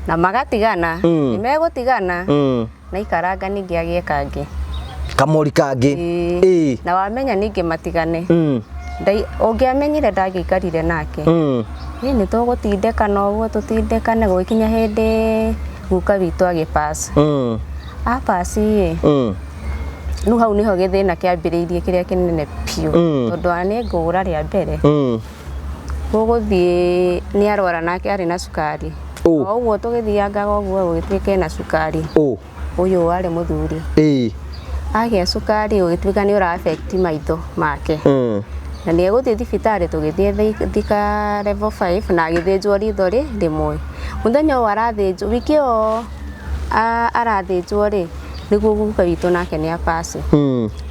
Na magatigana nĩ megũtigana. Na ikaranga ningĩ agĩe kangĩ. Kamori kangĩ. Na wamenya ningĩ matigane. Ũngĩamenyire ndangĩikarire nake. Nĩ tũgũtindĩkana ũguo tũtindĩkane gũgĩkinya hĩndĩ guka witũ agĩpass. Apass ĩ rĩu hau nĩho gĩthĩna kĩambĩrĩirie kĩrĩa kĩnene biũ tondũ ona nĩ ngũra rĩa mbere. Gũgũthiĩ nĩ arwara nake arĩ na cukari. O ũguo tũgĩthiangaga ũguo gũgĩtuĩka ena cukari. Ũyũ warĩ mũthuri. Agĩa cukari ũgĩtuĩka nĩ ũra affect maitho make. Na nĩ egũthiĩ thibitarĩ tũgĩthiĩ Thika level 5 na agĩthĩnjwo ritho rĩmwe. Mũthenya ũyũ arathĩnjwo wiki ĩyo arathĩnjwo rĩ nĩguo guka witũ nake nĩ apass.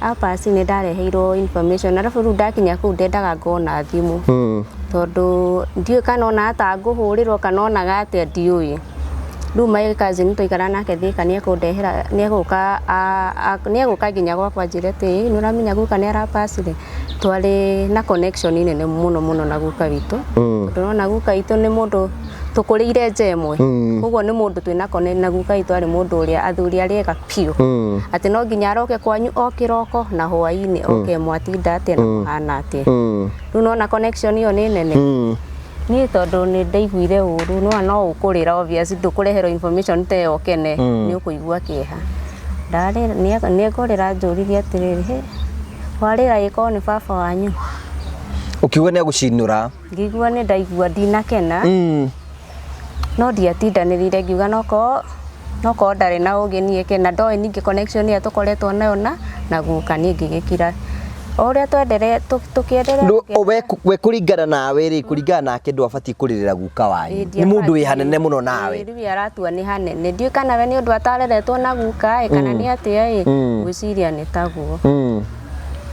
Apass nĩ ndareheirwo information arabu rĩu ndakinya kũu ndendaga ngona thimũ. Tondũ ndiũĩ kana ona ta ngũhũrĩrwo kana onaga atĩa ndiũĩ. Rĩu my cousin twaikara nake Thika nĩ ekũndehera nĩ egũka nginya gwakwa anjĩre atĩ nĩ ũramenya guka nĩ arapacire. Twarĩ na connection nene mũno mũno na guka witũ. Tondũ nona guka witũ nĩ mũndũ Tũkũrĩire nja ĩmwe, koguo nĩ mũndũ twĩna kone na guka witũ arĩ mũndũ ũrĩa athuri arĩa ega biũ, atĩ no nginya aroke kwanyu o kĩroko na hwaĩ-inĩ, oke mwatinda atĩa na mũhana atĩa. Rĩu nona connection ĩyo nĩ nene. Niĩ tondũ nĩ ndaiguire ũru, nona no ũkũrĩra, obvious ndũkũreherwo information ta ĩyo ũkene, nĩ ũkũigua kĩeha. Ndarĩ nĩ ngũrĩra, njũririe atĩrĩrĩ, "Hĩ, warĩra ĩkorwo nĩ baba wanyu?" Ũkiuga nĩ agũcinũra. Ngĩigua nĩ ndaigua ndinakena, no ndiatindanĩrire, ngiuga nokorwo ndarĩ na ũgĩ niĩ ke na ndoĩ ningĩ connection ĩrĩa tũkoretwo nayo na guka. Niĩ ngĩgĩkira o ũrĩa twendere tũkĩenderea. We kũringana nawe rĩ, kũringana nake ndwabatiĩ kũrĩrĩra guka wanyu, nĩ mũndũ wĩ hanene mũno nawe. Rĩu aratua nĩ hanene, ndiũĩ kana we nĩ ũndũ atareretwo na guka ĩ, kana nĩ atĩa ĩ, ngwĩciria nĩ taguo.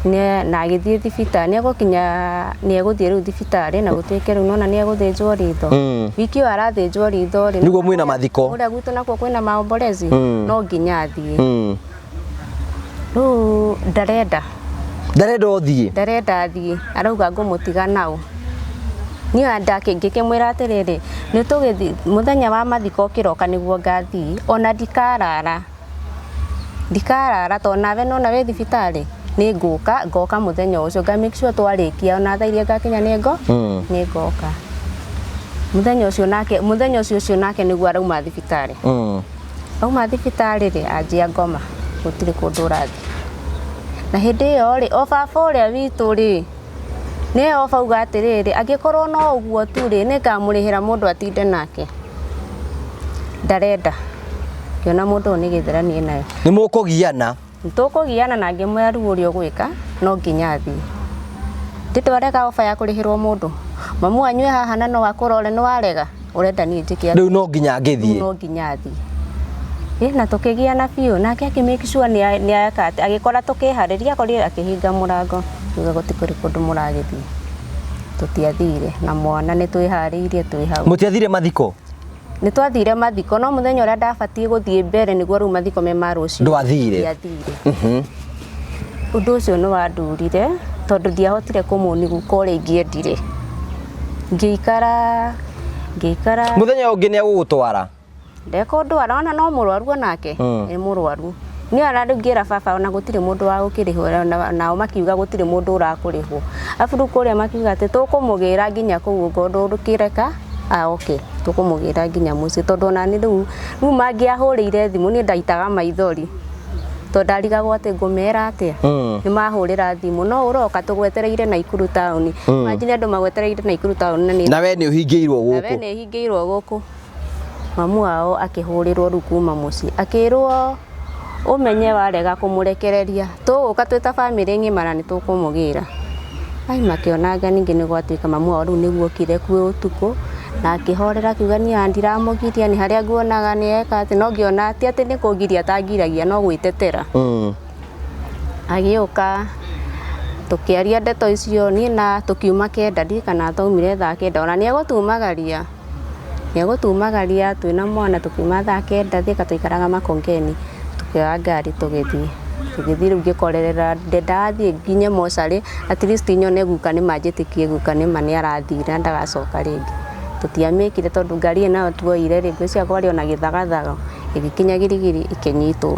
Na agĩthiĩ thibitarĩ, nĩ egũkinya, nĩ egũthiĩ rĩu thibitarĩ na gũtuĩke rĩu nona nĩ egũthĩnjwo ritho. Wiki ĩyo arathĩnjwo ritho rĩ, Nĩguo mwĩna mathiko. Kũrĩa gwitũ nakuo kwĩna maombolezi, no nginya athiĩ. Rĩu ndarenda. Ndarenda ũthiĩ. Ndarenda athiĩ, arauga ngũmũtiga nao. Niĩ ngĩkĩmwĩra atĩrĩrĩ, nĩ tũgĩthiĩ mũthenya wa mathiko kĩroka nĩguo ngathiĩ, ona ndikarara, ndikarara tondũ nawe nona wĩ thibitarĩ, nĩ ngũka, ngoka mũthenya ũcio, nga make sure twarĩkia, ona thaa iria ngakinya nĩ ngoka mũthenya ũcio. Nake mũthenya ũcio nake nĩguo arauma thibitarĩ. Auma thibitarĩ rĩ, anjia ngoma, gũtirĩ kũndũ ũrathiĩ. Na hĩndĩ ĩyo rĩ, o baba ũrĩa witũ rĩ, nĩwe oba auga atĩrĩrĩ, angĩkorwo no ũguo tu rĩ, nĩ ngamũrĩhĩra mũndũ atinde nake. Ndarenda, ngĩona mũndũ ũyũ nĩ gĩthĩranie nayo. Nĩ mũkũgiana. Tũkũgiana, na ngĩmwĩra rĩu ũrĩa ũgwĩka no nginya athiĩ. Ndĩ oba ya kũrĩhĩrwo mũndũ, mamu wanyu e haha na no akũrore, nĩ warega, ũrenda niĩ njĩke atĩa? Rĩu no nginya Rĩu ngĩthiĩ. No nginya athiĩ. Ĩ, na tũkĩgiana biũ, nake akĩ make sure nĩ eka atĩ agĩkora tũkĩharĩria, akorire akĩhinga mũrango, kiuga gũtikũrĩ kũndũ mũragĩthiĩ. Tũtiathire na mwana, nĩ twĩharĩirie, twĩ hau. Mũtiathire mathiko? Nĩ twathire mathiko, no mũthenya ũrĩa ndabatiĩ gũthiĩ mbere nĩguo rĩu mathiko me ma rũciũ, Ndwathire? Ndiathire. Ũndũ ũcio nĩ wandurire tondũ ndiahotire kũmũni guka ũrĩa ingĩendire. Ngĩikara, ngĩikara. Mũthenya ũngĩ nĩ agũgũtwara. Ndekũndwara, ona no mũrwaru onake. Nĩ mũrwaru. Niĩ ona rĩu ngĩra baba ona gũtirĩ mũndũ wa gũkĩrĩhwo, nao makiuga gũtirĩ mũndũ ũrakũrĩhwo. Arabu rĩu kũrĩa makiuga atĩ tũkũmũgĩra nginya kũu, ũngĩ ndũkĩreka oke, tũkũmũgĩra nginya mũciĩ, tondũ ona nĩ rĩu mangĩahũrĩire thimũ, niĩ ndaitaga maithori tondũ ndarigagwo atĩ ngũmera atĩa. Nĩ mahũrĩra thimũ, no ũroka, tũgwetereire Naikuru taũni. Imagine andũ magwetereire Naikuru taũni na nĩ Na we nĩ ũhingĩirwo na we gũkũ. Nĩ hingĩirwo gũkũ. Mamu wao akĩhũrĩrwo rĩu kuma mũciĩ, akĩrwo ũmenye warega kũmũrekereria, tũgũka twĩ ta bamĩrĩ ng'ima na nĩ tũkũmũgĩra. Ai, makĩonanga ningĩ nĩ gwatuĩka mamu wao rĩu nĩguo okire kuo ũtukũ na akĩhorera, akiuga niĩ ndiramũgiria, nĩ harĩa nguonaga nĩ eka atĩ, no ngĩona ti atĩ nĩ kũngiria atangiragia, no gwĩtetera. Agĩũka, tũkĩaria ndeto icio, niĩ na tũkiuma 9, ndirikana twaumire thaa 9, ona nĩ egũtumagaria, nĩ egũtumagaria twĩna mwana. Tũkiuma thaa 9 Thika, tũikaraga Makongeni, tũkĩoya ngari tũgĩthiĩ. Rĩu ngĩkorerera, ndendaga thiĩ nginye mocarĩ, at least nyone guka nĩ manjĩtĩkie, guka nĩ ma nĩ arathire na ndagacoka rĩngĩ. Tũtiamĩkire tondũ ngari ĩyo nayo tuoire rĩ, ngwĩciria kwarĩ ona gĩthagathago, ĩgĩkinya Girigiri ĩkĩnyitwo,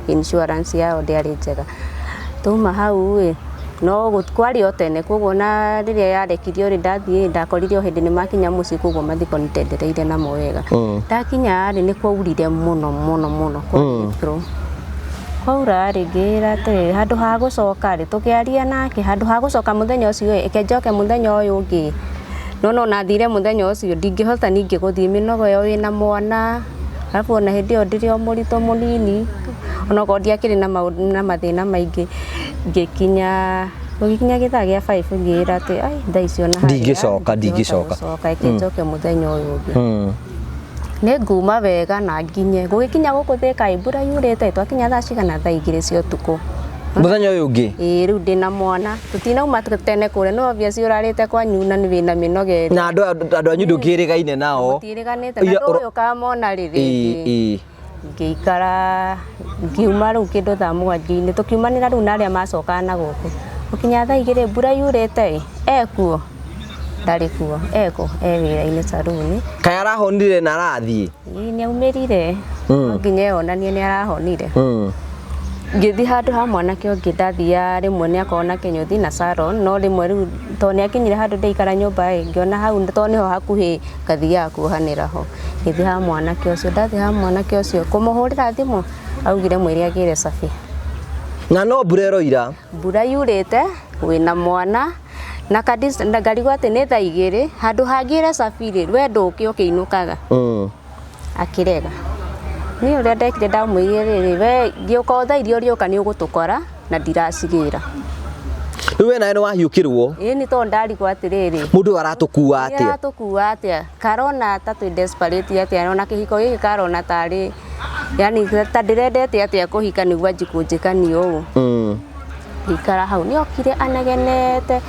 insurance yao ndĩarĩ njega. Twauma hau ĩ, no kwarĩ o tene, koguo na rĩrĩa yarekirio rĩ, ndathiĩ ndakorire o hĩndĩ nĩ makinya mũciĩ, koguo mathiko nĩ ndendereire namo wega. Ndakinya rĩ, nĩ kwaurire mũno mũno mũno, kwarĩ April. Kwaura rĩ, ngĩĩra atĩrĩrĩ, handũ ha gũcoka rĩ, tũkĩaria nake, handũ ha gũcoka mũthenya ũcio ĩ, ĩke njoke mũthenya ũyũ ũngĩ. No nathire mũthenya ũcio, ndingĩhota ningĩ gũthiĩ mĩnogo ĩyo wĩna mwana, arabu ona hĩndĩ ĩyo ndĩrĩ o mũritũ mũnini, onokorwo ndiakĩrĩ na maũndũ na mathĩna maingĩ. Ngĩkinya, gũgĩkinya gĩthaa gĩa 5, ngĩĩra atĩ ai, thaa icio na harĩa Ndingĩcoka, ndingĩcoka. Gũcoka, ĩke njoke mũthenya ũyũ ũngĩ. Nĩ nguma wega na nginye gũgĩkinya gũkũ Thika ĩ, mbura yurĩte, twakinya thaa cigana, thaa 2 cia ũtukũ. Mũthenya ũyũ ũngĩ. Ĩĩ, rĩu ndĩna mwana, tũtinauma tene kũrĩa, no obvious ũrarĩte kwanyu na nĩ wĩna mĩnoga ĩrĩ. Na andũ anyu ndũkĩrĩgaine nao. Mũtiĩrĩganĩte na ndũĩ ũkamona rĩ rĩngĩ. Ngĩikara, ngiuma rĩu kĩndũ thaa 7-inĩ, tũkiumanĩra rĩu na arĩa macokaga na gũkũ. Gũkinya thaa 2 mbura yurĩte ĩ, ekuo. Ndarĩ kuo, eko e wĩra-inĩ saruni. Kaĩ arahonire na arathiĩ? Ĩĩ, nĩ aumĩrire. No nginya eyonanie nĩ arahonire. Ngĩthiĩ handũ ha mwanake ũngĩ, ndathiaga rĩmwe nĩ akoragwo na kĩnyũthi na salon, no rĩmwe rĩu tondũ nĩ akinyire handũ ndaikara nyũmba ĩ, ngĩona hau tondũ nĩho hakuhĩ ngathiaga kuohanĩra ho. Ngĩthiĩ ha mwanake ũcio, ndathiĩ ha mwanake ũcio kũmũhũrĩra thimũ, augire mwĩre agĩre cabi. Na no mbura ĩroira. Mbura yurĩte, wĩna mwana na na ngarigwo atĩ nĩ thaa 2, handũ hangĩre cabi rĩ, we ndũke ũkĩinũkaga. Akĩrega. Niĩ ũrĩa ndekire ndamwĩrire rĩrĩ, we ngĩũka thaa iria ũrĩũka nĩ ũgũtũkora na ndiracigĩra. Rĩu we nawe nĩ wahiũkĩrwo. Ĩĩ, nĩ tondũ ndarigwo atĩrĩrĩ, Mũndũ ũyũ aratũkua atĩa? Aratũkua atĩa? Karona ta twĩ desperate atĩa? Ona kĩhiko gĩkĩ karona tarĩ, yani ta ndĩrendete atĩa kũhika nĩguo anjie kũnjĩkania ũũ. Ngĩikara hau, nĩ okire anegenete.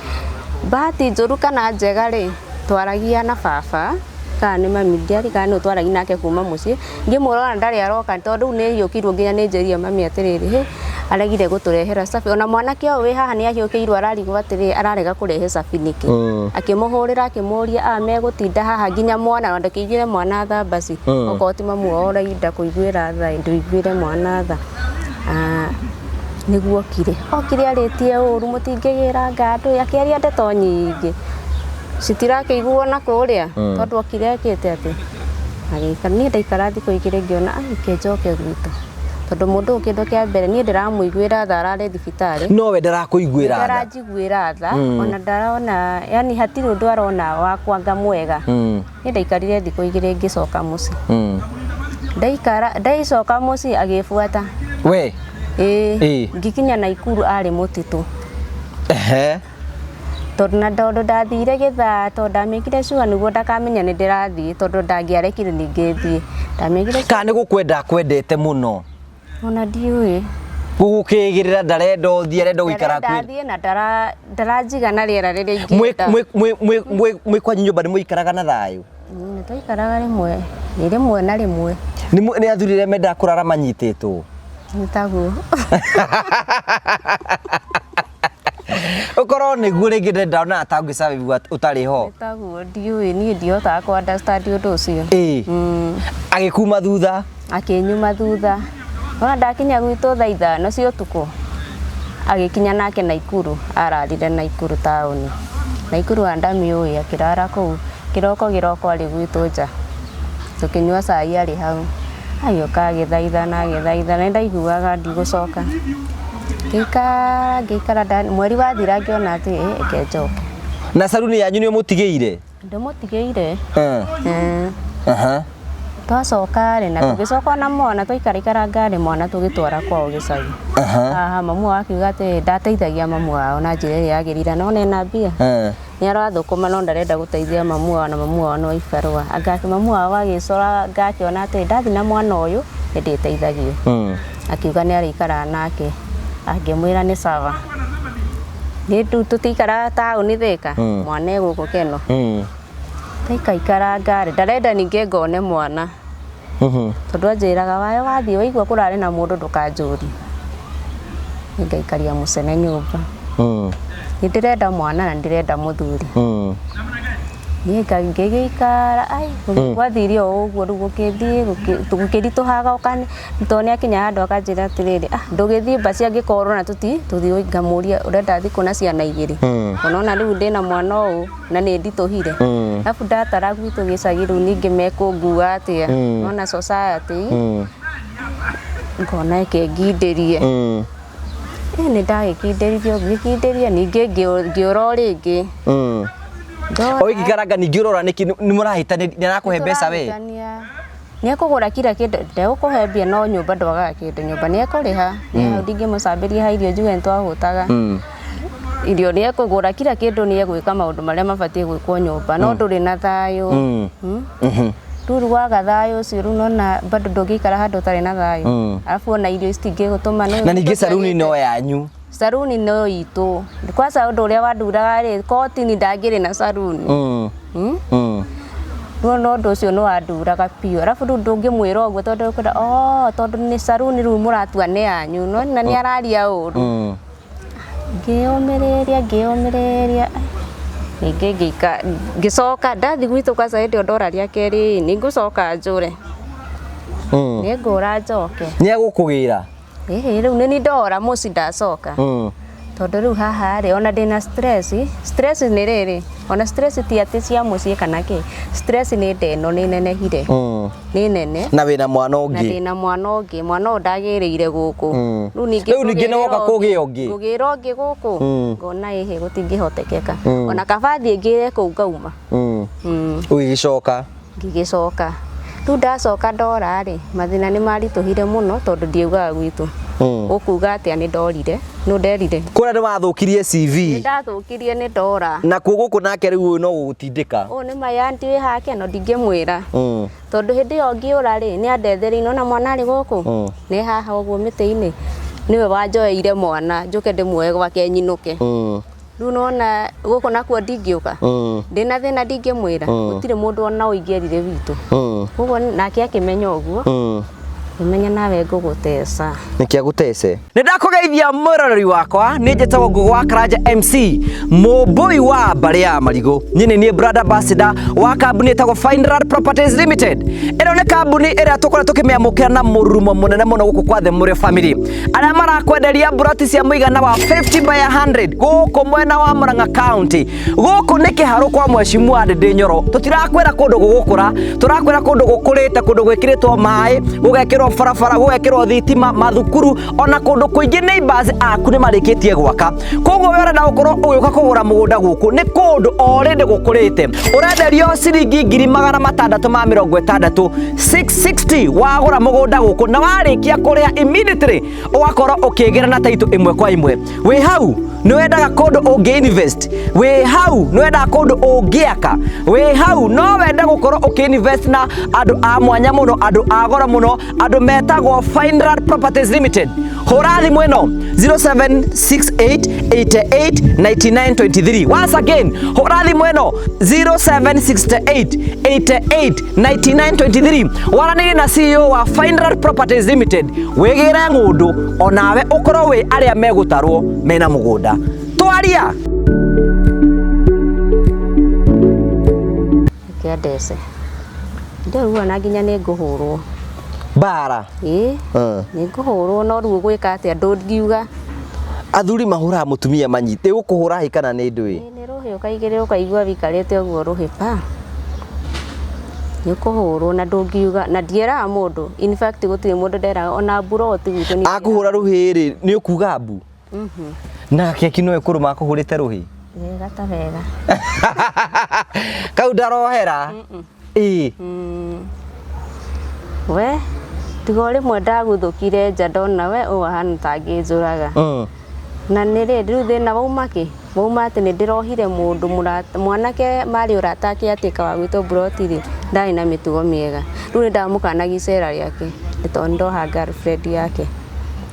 Bahati njũru kana njega rĩ, twaragia na baba kana nĩ mami, ndiarĩ kana nĩ twaragia nake kuma mũciĩ, ngĩmũrora ndarĩ aroka tondũ rĩu nĩ hiũkirwo nginya nĩ njĩrire mami atĩrĩrĩ, hĩ, aregire gũtũrehera cabi. Ona mwanake ũyũ wĩ haha nĩ ahiũkĩirwo, ararigwo atĩrĩrĩ, ararega kũrehe cabi nĩkĩ? Akĩmũhũrĩra akĩmũria, a megũtinda haha nginya mwana, ona ndũkĩiguĩre mwana tha basi. Okorwo ti mamu wao ũrainda kũiguĩra tha, ndũiguĩre mwana tha. Nĩguo okire. Okire arĩtie ũru, mũtingĩgĩra ngandũ, akĩaria ndeto nyingĩ. Citirakĩiguo na kũrĩa, tondũ okire ekĩte atĩ. Agĩikara, niĩ ndaikara thikũ 2 ngĩona, ai, reke njoke gwitũ. Tondũ mũndũ ũyũ kĩndũ kĩa mbere, niĩ ndĩramũiguĩra tha ararĩ thibitarĩ. No we ndarakũiguĩra tha. Ndaranjiguĩra tha, ona ndarona, yani hatirĩ ũndũ arona wakwa ngamwega. Niĩ ndaikarire thikũ 2 ngĩcoka mũciĩ. Ndaikara, ndaicoka mũciĩ agĩbuata. We? Ĩĩ. Ĩĩ. Ngĩkinya Naikuru arĩ mũtitũ. Tondũ na tondũ ndathire gĩthaa, tondũ ndamĩkire sure nĩguo ndakamenya nĩ ndĩrathiĩ, tondũ ndangĩarekire ningĩ thiĩ. Ndamĩkire sure. Kana nĩ gũkwenda akwendete mũno? Ona ndiũĩ. Gũgũkĩgĩrĩra ndarenda ũthiĩ, arenda gũikara Ndarenda kwĩ- thiĩ na ndaranjiga na rĩera rĩrĩa ingĩenda. Mwĩ kwanyu nyũmba nĩ mũikaraga na thayũ? Nĩ twaikaraga rĩmwe, nĩ rĩmwe na rĩmwe. Nĩ athuri arĩa mendaga kũrara manyitĩtwo? Nĩ taguo. Ũkorwo nĩguo rĩngĩ ndĩrona ta ũngĩsurvive ũtarĩ ho. Nĩ taguo, ndiũĩ, niĩ ndihotaga kũ understand ũndũ ũcio. Ĩĩ. Agĩkuma thutha? Akĩnyuma thutha. Ona ndakinya gwitũ thaa 5 cia ũtukũ, agĩkinya nake Naikuru, ararire Naikuru taũni. Naikuru andamĩũĩ, akĩrara kũu. Kĩroko kĩroko arĩ gwitũ nja. Tũkĩnyua cai arĩ hau. Agĩũka agĩthaithana, agĩthaithana, nĩ ndaiguaga ndigũcoka. Ngĩikara, ngĩikara, mweri wathira ngĩona atĩ, reke njoke. Na saruni yanyu nĩ ũmũtigĩire? Ndĩmũtigĩire. Twacoka rĩ, na tũgĩcoka na mwana, twaikaraikara ngarĩ mwana tũgĩtwara kwao gĩcagi. Haha mamu wao akiuga atĩ ndateithagia mamu wao na njĩra ĩrĩa yagĩrĩire, no nena mbia. Nĩ arathũkũma no ndarenda gũteithia mamu wao, na mamu wao no ibarũa. Anga mamu wao agĩcora ngakĩona atĩ ndathiĩ na mwana ũyũ nĩ ndĩteithagio. Akiuga nĩ arĩikaraga nake, angĩmwĩra nĩ sawa. Nĩ tũtikaraga taũni Thĩka, mwana e gũkũ Keno. Ndaikaikara ngarĩ, ndarenda ningĩ ngone mwana. Tondũ anjĩraga wayo wathiĩ waigua kũrarĩ na mũndũ ndũkanjũrie. Nĩngaikaria mũcene nyũmba. Nĩ ndĩrenda mwana na ndĩrenda mũthuri. Niĩ ngĩgĩikara, ai, gwathire o ũguo rĩu gũkĩthiĩ, gũkĩritũhaga tondũ nĩ akinya handũ akanjĩra atĩrĩrĩ, ndũgĩthiĩ mbaci angĩkorwo na tũthiĩ, ngamũria ũrenda thiĩ kũ na ciana 2. Ũnona rĩu ndĩna mwana ũũ na nĩ nditũhire. Arabu ndatara gwitũ gĩcagi rĩu ningĩ mekũngua atĩa. Nona society, ngona ĩkĩngindĩrie. Nĩ ndagĩkindĩririe, ngĩkindĩria, ningĩ ngĩũra o rĩngĩ. Ndora. O gĩikaranga ningĩ ũrora nĩkĩ nĩ mũrahĩtania, nĩ arakũhe mbeca we? Nĩtũrahĩtania. Nĩ ekũgũra kila kĩndũ, ndegũkũhe mbia no nyũmba ndwagaga kĩndũ, nyũmba nĩ ekũrĩha. Nĩ hau ndingĩmũcambĩria ha irio njuge nĩ twahũtaga. Irio nĩ ekũgũra kila kĩndũ, nĩ egwĩka maũndũ marĩa mabatiĩ gwĩkwo nyũmba, no ndũrĩ na thayũ. Rĩu waga thayũ ũcio, rĩu nona bado ndũngĩikara handũ ũtarĩ na thayũ. Arabu ona irio citingĩgũtũma nĩ Na ningĩ ũndũ saruni no ũtagĩte. yanyu. Saruni no itũ. Kwanza ũndũ ũrĩa wanduraga rĩ, kotini ndangĩrĩ na saruni. Rĩu no ũndũ ũcio nĩ wanduraga biũ. Arabu rĩu ndũngĩmwĩra ũguo tondũ ũkwĩra, oh, tondũ nĩ saruni rĩu mũratua nĩ yanyu. No na nĩ araria ũru. Ngĩyũmĩrĩria, ngĩyũmĩrĩria. Ningĩ ngĩika ngĩcoka ndathi gwitũ kwanza hĩndĩ ĩyo ndora rĩa kerĩ nĩ ngũcoka njũre. Nĩ ngũra njoke. Nĩ egũkũgĩra. Ĩhĩ rĩu nĩ ni ndora mũciĩ ndacoka. Tondũ rĩu haha rĩ ona ndĩna stress, stress nĩ rĩrĩ ona stress ti atĩ cia mũciĩ kana kĩ, stress nĩ nda ĩno nĩ nenehire. Nĩ nene. Na wĩna mwana Na ũngĩ. ndĩna mwana ũngĩ, mwana ũyũ ndagĩrĩire gũkũ. Rĩu ningĩ Rĩu ningĩ nĩ woka kũgĩa ũngĩ. Ngũgĩra ũngĩ gũkũ ngona ĩhĩ gũtingĩhotekeka. Ona kaba thiĩ ngĩre kũu ngauma. Ũgĩgĩcoka. Ngĩgĩcoka. Rĩu ndacoka ndora rĩ, mathĩna nĩ maritũhire mũno tondũ ndiaugaga gwitũ. Ũkuga atĩa nĩ ndorire, nũ nderire. Kũrĩa nĩ wathũkirie CV. Nĩ ndathũkirie nĩ ndora. Na kuo gũkũ nake rĩu ũyũ no gũgũtindĩka. Ũyũ nĩ maya ndiũĩ hake no ndingĩmwĩra. Tondũ hĩndĩ ĩyo ngĩũra rĩ, nĩ andethereirie nona mwana arĩ gũkũ. Nĩ haha ũguo mĩtĩ-inĩ. Nĩwe wanjoeire mwana njũke ndĩmuoe gwake nyinũke. Rĩu nona gũkũ nakuo ndingĩũka. Ndĩna thĩna ndingĩmwĩra. Gũtirĩ mũndũ ona ũ ingĩerire witũ. Koguo nake akĩmenya ũguo. Ngĩmenya nawe ngũgũteca. Nĩkĩ agũtece? Nĩ ndakũgeithia mwĩroreri wakwa, nĩ njĩtagwo Ngũgũ wa Karanja MC, mũmbũi wa mbarĩ ya marigũ. Niĩ nĩ niĩ brand ambassador wa kambuni ĩtagwo Fineland Properties Limited. Ĩno nĩ kambuni ĩrĩa tũkoretwo tũkĩmĩamũkĩra na mũrurumo mũnene mũno gũkũ kwa The Mũrĩo Family. Arĩa marakwenderia mburoti cia mũigana wa 50 by 100 gũkũ mwena wa Murang'a County. Gũkũ nĩ kĩharũ kwa Mheshimiwa Ndindi Nyoro. Tũtirakwĩra kũndũ gũgũkũra, tũrakwĩra kũndũ gũkũrĩte, kũndũ gwĩkĩrĩtwo maĩ, gũgekĩrwo barabara, gũgekĩrwo thitima, mathukuru, ona kũndũ kũingĩ neighbors aku nĩ marĩkĩtie gwaka. Koguo we ũrenda gũkorwo ũgĩũka kũgũra mũgũnda gũkũ nĩ kũndũ already gũkũrĩte. Ũrenderio ciringi 660,000, 660 wagũra mũgũnda gũkũ na warĩkia kũrĩha immediately ũgakorwo ũkĩgĩra na title ĩmwe kwa ĩmwe. Wĩ hau nĩ wendaga kũndũ ũngĩ invest, wĩ hau nĩ wendaga kũndũ ũngĩaka, wĩ hau no wende gũkorwo ũkĩ invest na andũ a mwanya mũno, andũ a goro mũno, andũ metagwo Fineland Properties Limited. Hũra thimũ ĩno 0768889923. Once again, hũra thimũ ĩno 0768889923. Waranĩrie na CEO wa Fineland Properties Limited, wĩgĩre ng'ũndũ onawe ũkorwo wĩ arĩa megũtarwo mena mũgũnda. Twaria. Kĩandece. Ndĩrauga na nginya nĩ ngũhũrwo. Bara. Ĩĩ. Nĩ ngũhũrwo no rĩu ũgwĩka atĩa ndũngiuga. Athuri mahũraga mũtumia manyite, ũkũhũra hĩ kana nĩ ndũĩ? Nĩ rũhĩ ũkaigĩrĩra ũkaigua wĩikarĩte ũguo rũhĩ pa. Nĩ ũkũhũrwo na ndũngiuga na ndieraga mũndũ. In fact gũtirĩ mũndũ nderaga ona mburoti gwitũ nĩ Akũhũra rũhĩ rĩ, nĩ ũkuga mbu? Na keki no ĩkũrũma akũhũrĩte rũhĩ? Wega ta wega. Kau ndarohera? Ĩĩ. We tiga o rĩmwe ndaguthũkire nja ndona we ũũ ahana ta angĩnjũraga. Na nĩ rĩ rĩu thĩna wauma kĩ? Wauma atĩ nĩ ndĩrohire mũndũ mũrata mwanake marĩ ũrata akĩatĩka wa gwitũ mburoti rĩ, ndarĩ na mĩtugo mĩega. Rĩu nĩ ndamũkanagia icera rĩake nĩ tondũ nĩ ndoha girlfriend yake.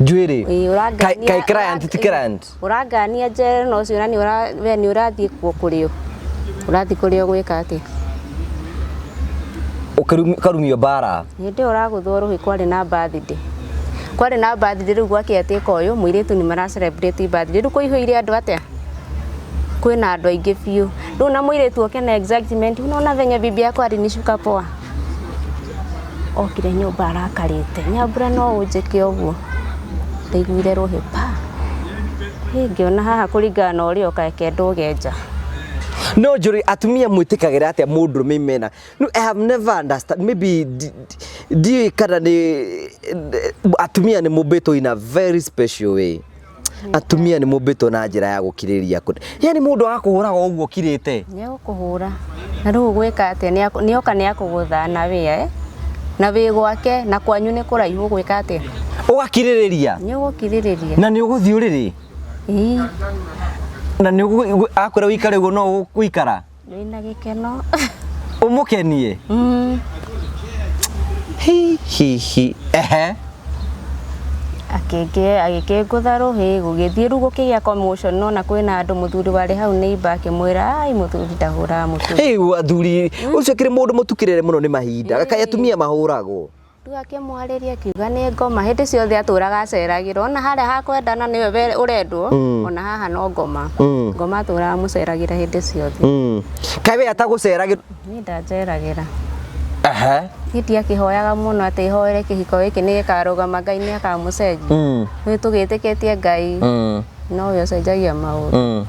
Njuĩrĩ? Ĩĩ, ũrangania- Kai client ti client? Ũrangania njere na ũcio na we nĩ ũrathiĩ kuo kũrĩo. Ũrathiĩ kũrĩo gwĩka atĩa? Ũkarumio mbara. Hĩndĩ ĩyo ũragũthwo rũhĩ kwarĩ na birthday. Kwarĩ na birthday rĩu gwakĩatĩka ũyũ mũirĩtu nĩ mara celebrate birthday. Rĩu kũihũire andũ atĩa? Kwĩna andũ aingĩ biũ. Rĩu na mũirĩtu oke na excitement, unaona venye bibi yako alinishuka poa. Okire nyũmba arakarĩte. Nyambura no ũnjĩke ũguo. Ndaiguire rũhĩ pa. Hĩ, ngĩona haha kũringana na ũrĩa oka reke ndũge nja. No njũri atumia mwĩtĩkagĩra atĩa mũndũrũme imena? No, I have never understand maybe ndiũĩ kana nĩ atumia nĩ mũmbĩtwo in a very special way. Atumia nĩ mũmbĩtwo na njĩra ya gũkirĩrĩria. Yani mũndũ agakũhũraga ũguo ũkirĩte. Nĩ egũkũhũra. Na rĩu ũgwĩka atĩa? Nĩoka nĩ akũgũtha na wĩa, eh? Na wĩ gwake na kwanyu nĩ kũraihu ũgwĩka atĩa? Ũgakirĩrĩria. Nĩ ũgũkirĩrĩria. Na nĩ ũgũthiĩ ũrĩrĩ? Ĩĩ. Na nĩ akwĩra ũikare ũguo no ũgũikara? Wĩna gĩkeno. Ũmũkenie? Hi hi hi. Ehe. Agĩkĩngũtha rũhĩ gũgĩthiĩ rĩu gũkĩgĩa commotion nona kwĩna andũ mũthuri warĩ hau neighbor akĩmwĩra ai mũthuri ndahũraga mũtumia. Hey, athuri ũcio kĩrĩ mũndũ mũtukĩrĩre mũno nĩ mahinda. Kaĩ atumia mahũragwo? Rĩu akĩmwarĩria akiuga nĩ ngoma hĩndĩ ciothe atũraga aceragĩrwo ona harĩa hakwendana nĩwe ũrendwo ona haha no ngoma. Ngoma atũraga mũceragĩra hĩndĩ ciothe. Kaĩ we atagũceragĩra? Niĩ ndanjeragĩra. Aha. Niĩ ndiakĩhoyaga mũno atĩ hoere kĩhiko gĩkĩ nĩ gĩkarũgama Ngai nĩ akamũcenjia. Rĩu tũgĩtĩkĩtie Ngai nowe ũcenjagia maũndũ.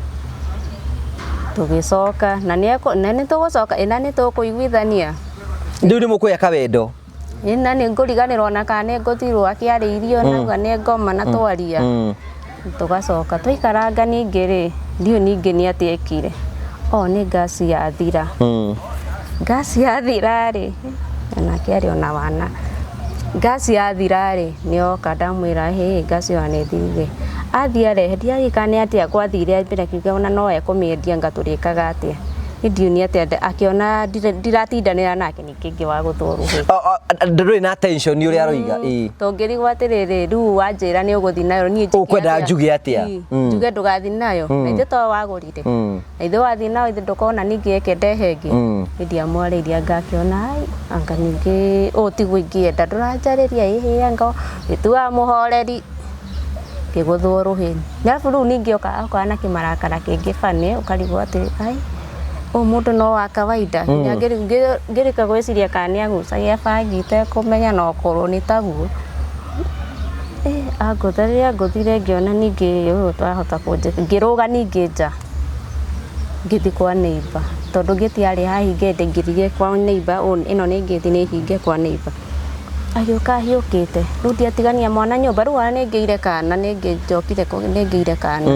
Tũgĩcoka na nĩ tũgũcoka ĩ na nĩ tũkũiguithania. Rĩu nĩ mũkũgĩa kawendo. Ĩ na nĩ ngũriganĩrwo ona kana nĩ ngũthirwo akĩarĩirio nauga nĩ ngoma na twaria. Tũgacoka twaikaranga ningĩ rĩ ndiũĩ ningĩ nĩ atĩa ekire. O nĩ ngasi yathira. Ngasi yathira rĩ onake arĩ ona wana. Ngasi yathira rĩ nĩoka ndamwĩra hĩ ngasi ĩyo nĩ ĩthirire. Athiĩ arehe ndiarĩ nĩ atĩa gwathire mbere akiuga ona no ekũmĩendia anga tũrĩkaga atĩa. Niĩ ndiũĩ nĩ atĩa akĩona ndiratindanĩra nake ningĩ ngĩwa gũthwo rũhĩ. Ndũrĩ na tension ũrĩa aroiga. Ĩĩ. Tũngĩrigwo atĩrĩrĩ rĩu wanjĩra nĩ ũgũthiĩ nayo niĩ njĩke Ũkwenda atĩa? njuge atĩa? Ĩ, njuge ndũgathiĩ nayo na ithuĩ to wagũrire na ithuĩ wathiĩ nayo ithuĩ ndũkona ningĩ eke ndehe ĩngĩ. Niĩ ndiamwarĩirie anga akĩona ai anga ningĩ ũũ tiguo ingĩenda ndũranjarĩria ĩhĩ anga wĩtuaga mũhoreri ngĩgũthwo rũhĩ. Arabu rĩu ningĩ oka na kĩmarakara kĩngĩ bani ũkarigwo atĩ ai ũyũ mũndũ no wa kawaida nginya ngĩrĩka gwĩciria kana nĩ agucagia bangi itekũmenya no korwo nĩ taguo. Angũtha rĩrĩa angũthire ngĩona ningĩ ũyũ twahota kũnjĩka ngĩrũga ningĩ nja ngĩthiĩ kwa neighbor tondũ ngĩti yarĩ hahinge ndaingĩrire kwa neighbor ĩno nĩ ngĩti nĩ hinge kwa neighbor. Agĩũka ahiũkĩte rĩu ndiatigania mwana nyũmba rĩu ona nĩngĩire kana nĩngĩnjokire nĩngĩire kana.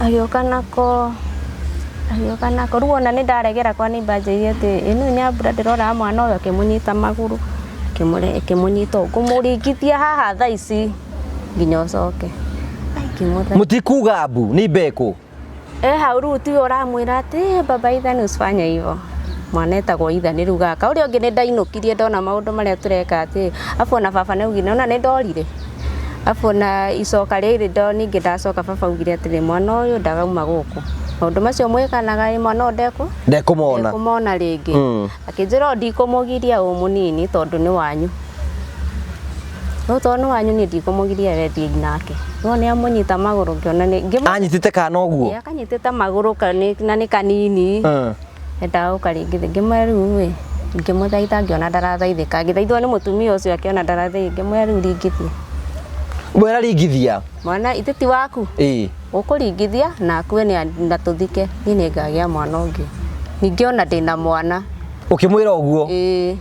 Agĩũka nako agĩũka nako rĩu ona nĩ ndaregera kwa neighbor anjĩrire atĩ ĩ nĩ Nyambura ndĩrora mwana ũyũ akĩmũnyita magũrũ akĩmũnyita ũũ ngũmũringithia haha thaa ici nginya ũcoke. Ai ngĩmũtha Mũtikuga mbu nĩ mbekũ. Eh hau rĩu tiwe ũramwĩra atĩ baba Ethan usifanye hivyo. Mwana etagwo Ethan rĩu gaka ũrĩa ũngĩ nĩ ndainũkirie ndona maũndũ marĩa tũreka atĩ afu ona baba nĩ augire ona nĩ ndorire. Afu ona icoka rĩrĩ ndo ningĩ ndacoka baba augire atĩrĩ mwana ũyũ ndagauma gũkũ. Maũndũ macio mwĩkanaga ĩ mwana ũyũ ndekũ Ndekũmona. ndekũmona rĩngĩ. Akĩnjĩra o ndikũmũgiria ũ mũnini tondũ nĩ wanyu. No tondũ nĩ wanyu niĩ ndikũmũgiria we thiĩ nake. No nĩ amũnyita magũrũ ngĩona nĩ Anyitĩte kana ũguo? Ĩ, akanyitĩte magũrũ na nĩ kanini. Endaga gũka rĩngĩ ngĩmwĩra rĩu ĩ ngĩmũthaitha ngĩona ndarathaithĩka ngĩthaithwo nĩ mũtumia ũcio akĩona ndarathaithĩka ngĩmwĩra rĩu ringithia. Mwera ringithia. Mwana ithe ti waku. Ĩĩ. Ũkũringithia na akue na tũthike niĩ nĩ ngagĩa mwana ũngĩ. Ningĩ ona ndĩna mwana. Ũkĩmwĩra ũguo? Ĩĩ.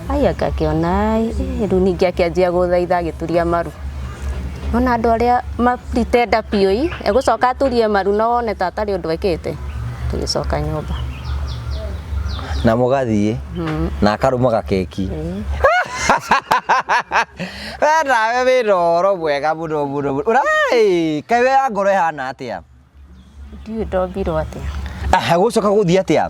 Ai akakĩona rĩu ningĩ akĩanjia gũthaitha agĩturia maru. Ona andũ arĩa ma pretend biũ ĩ egũcoka aturie maru na wone ta atarĩ ũndũ ekĩte. Tũgĩcoka nyũmba. Na mũgathiĩ na akarũma gakeki. We nawe wĩna ũhoro mwega mũno mũno mũno. Kaĩ we ya ngoro ĩhana atĩa? Ndiũĩ ndombirwo atĩa. Aha, gũcoka gũthiĩ atĩa?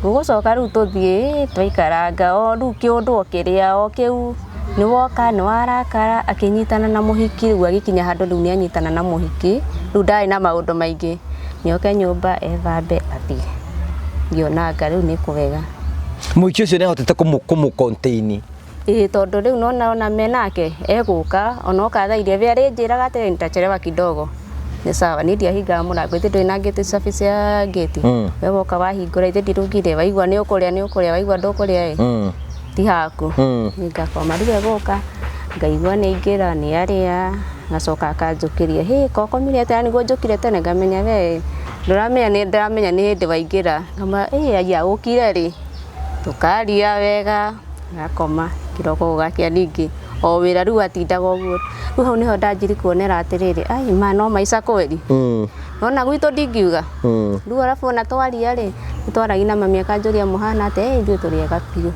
Gũgũcoka rĩu tũthiĩ twaikaranga o rĩu kĩũndũ o kĩrĩa o kĩu nĩ woka nĩ warakara akĩnyitana na mũhiki rĩu agĩkinya handũ rĩu nĩ anyitana na mũhiki rĩu ndarĩ na maũndũ maingĩ nĩoke nyũmba ethambe athiĩ ngĩona anga rĩu nĩ kwega. Mũhiki ũcio nĩ ahotete kũmũ contain. Ĩĩ tondũ rĩu nona ona menake egũka ona oka thaa iria we arĩnjĩraga atĩrĩ nitachelewa kidogo nĩ sawa niĩ ndiahingaga mũrango ithe ndũrĩ na ngĩti service ya ngĩti we woka wahingũra ithe ndirugire waigua nĩ ũkũrĩa nĩ ũkũrĩa waigua ndũkũrĩa ĩ ti haku nĩ ngakoma rĩu egũka ngaigua nĩ aingĩra nĩ arĩa ngacoka akanjũkĩria hĩ kokomire atĩa nĩguo njũkire tene ngamenya we ndũramenya nĩ ndĩramenya nĩ hĩndĩ waingĩra ngama ĩ aya ũkire rĩ tũkaria wega ngakoma kĩroko gũgakĩa ningĩ o wĩra rĩu atindaga ũguo rĩu hau nĩho ndanjiri kuonera atĩrĩrĩ ai ma no maica kweli nona gwitũ ndingiuga rĩu arabu ona twaria rĩ nĩtwaragia na mami akanjũria mũhana atĩa ĩ ithuĩ tũrĩ ega biũ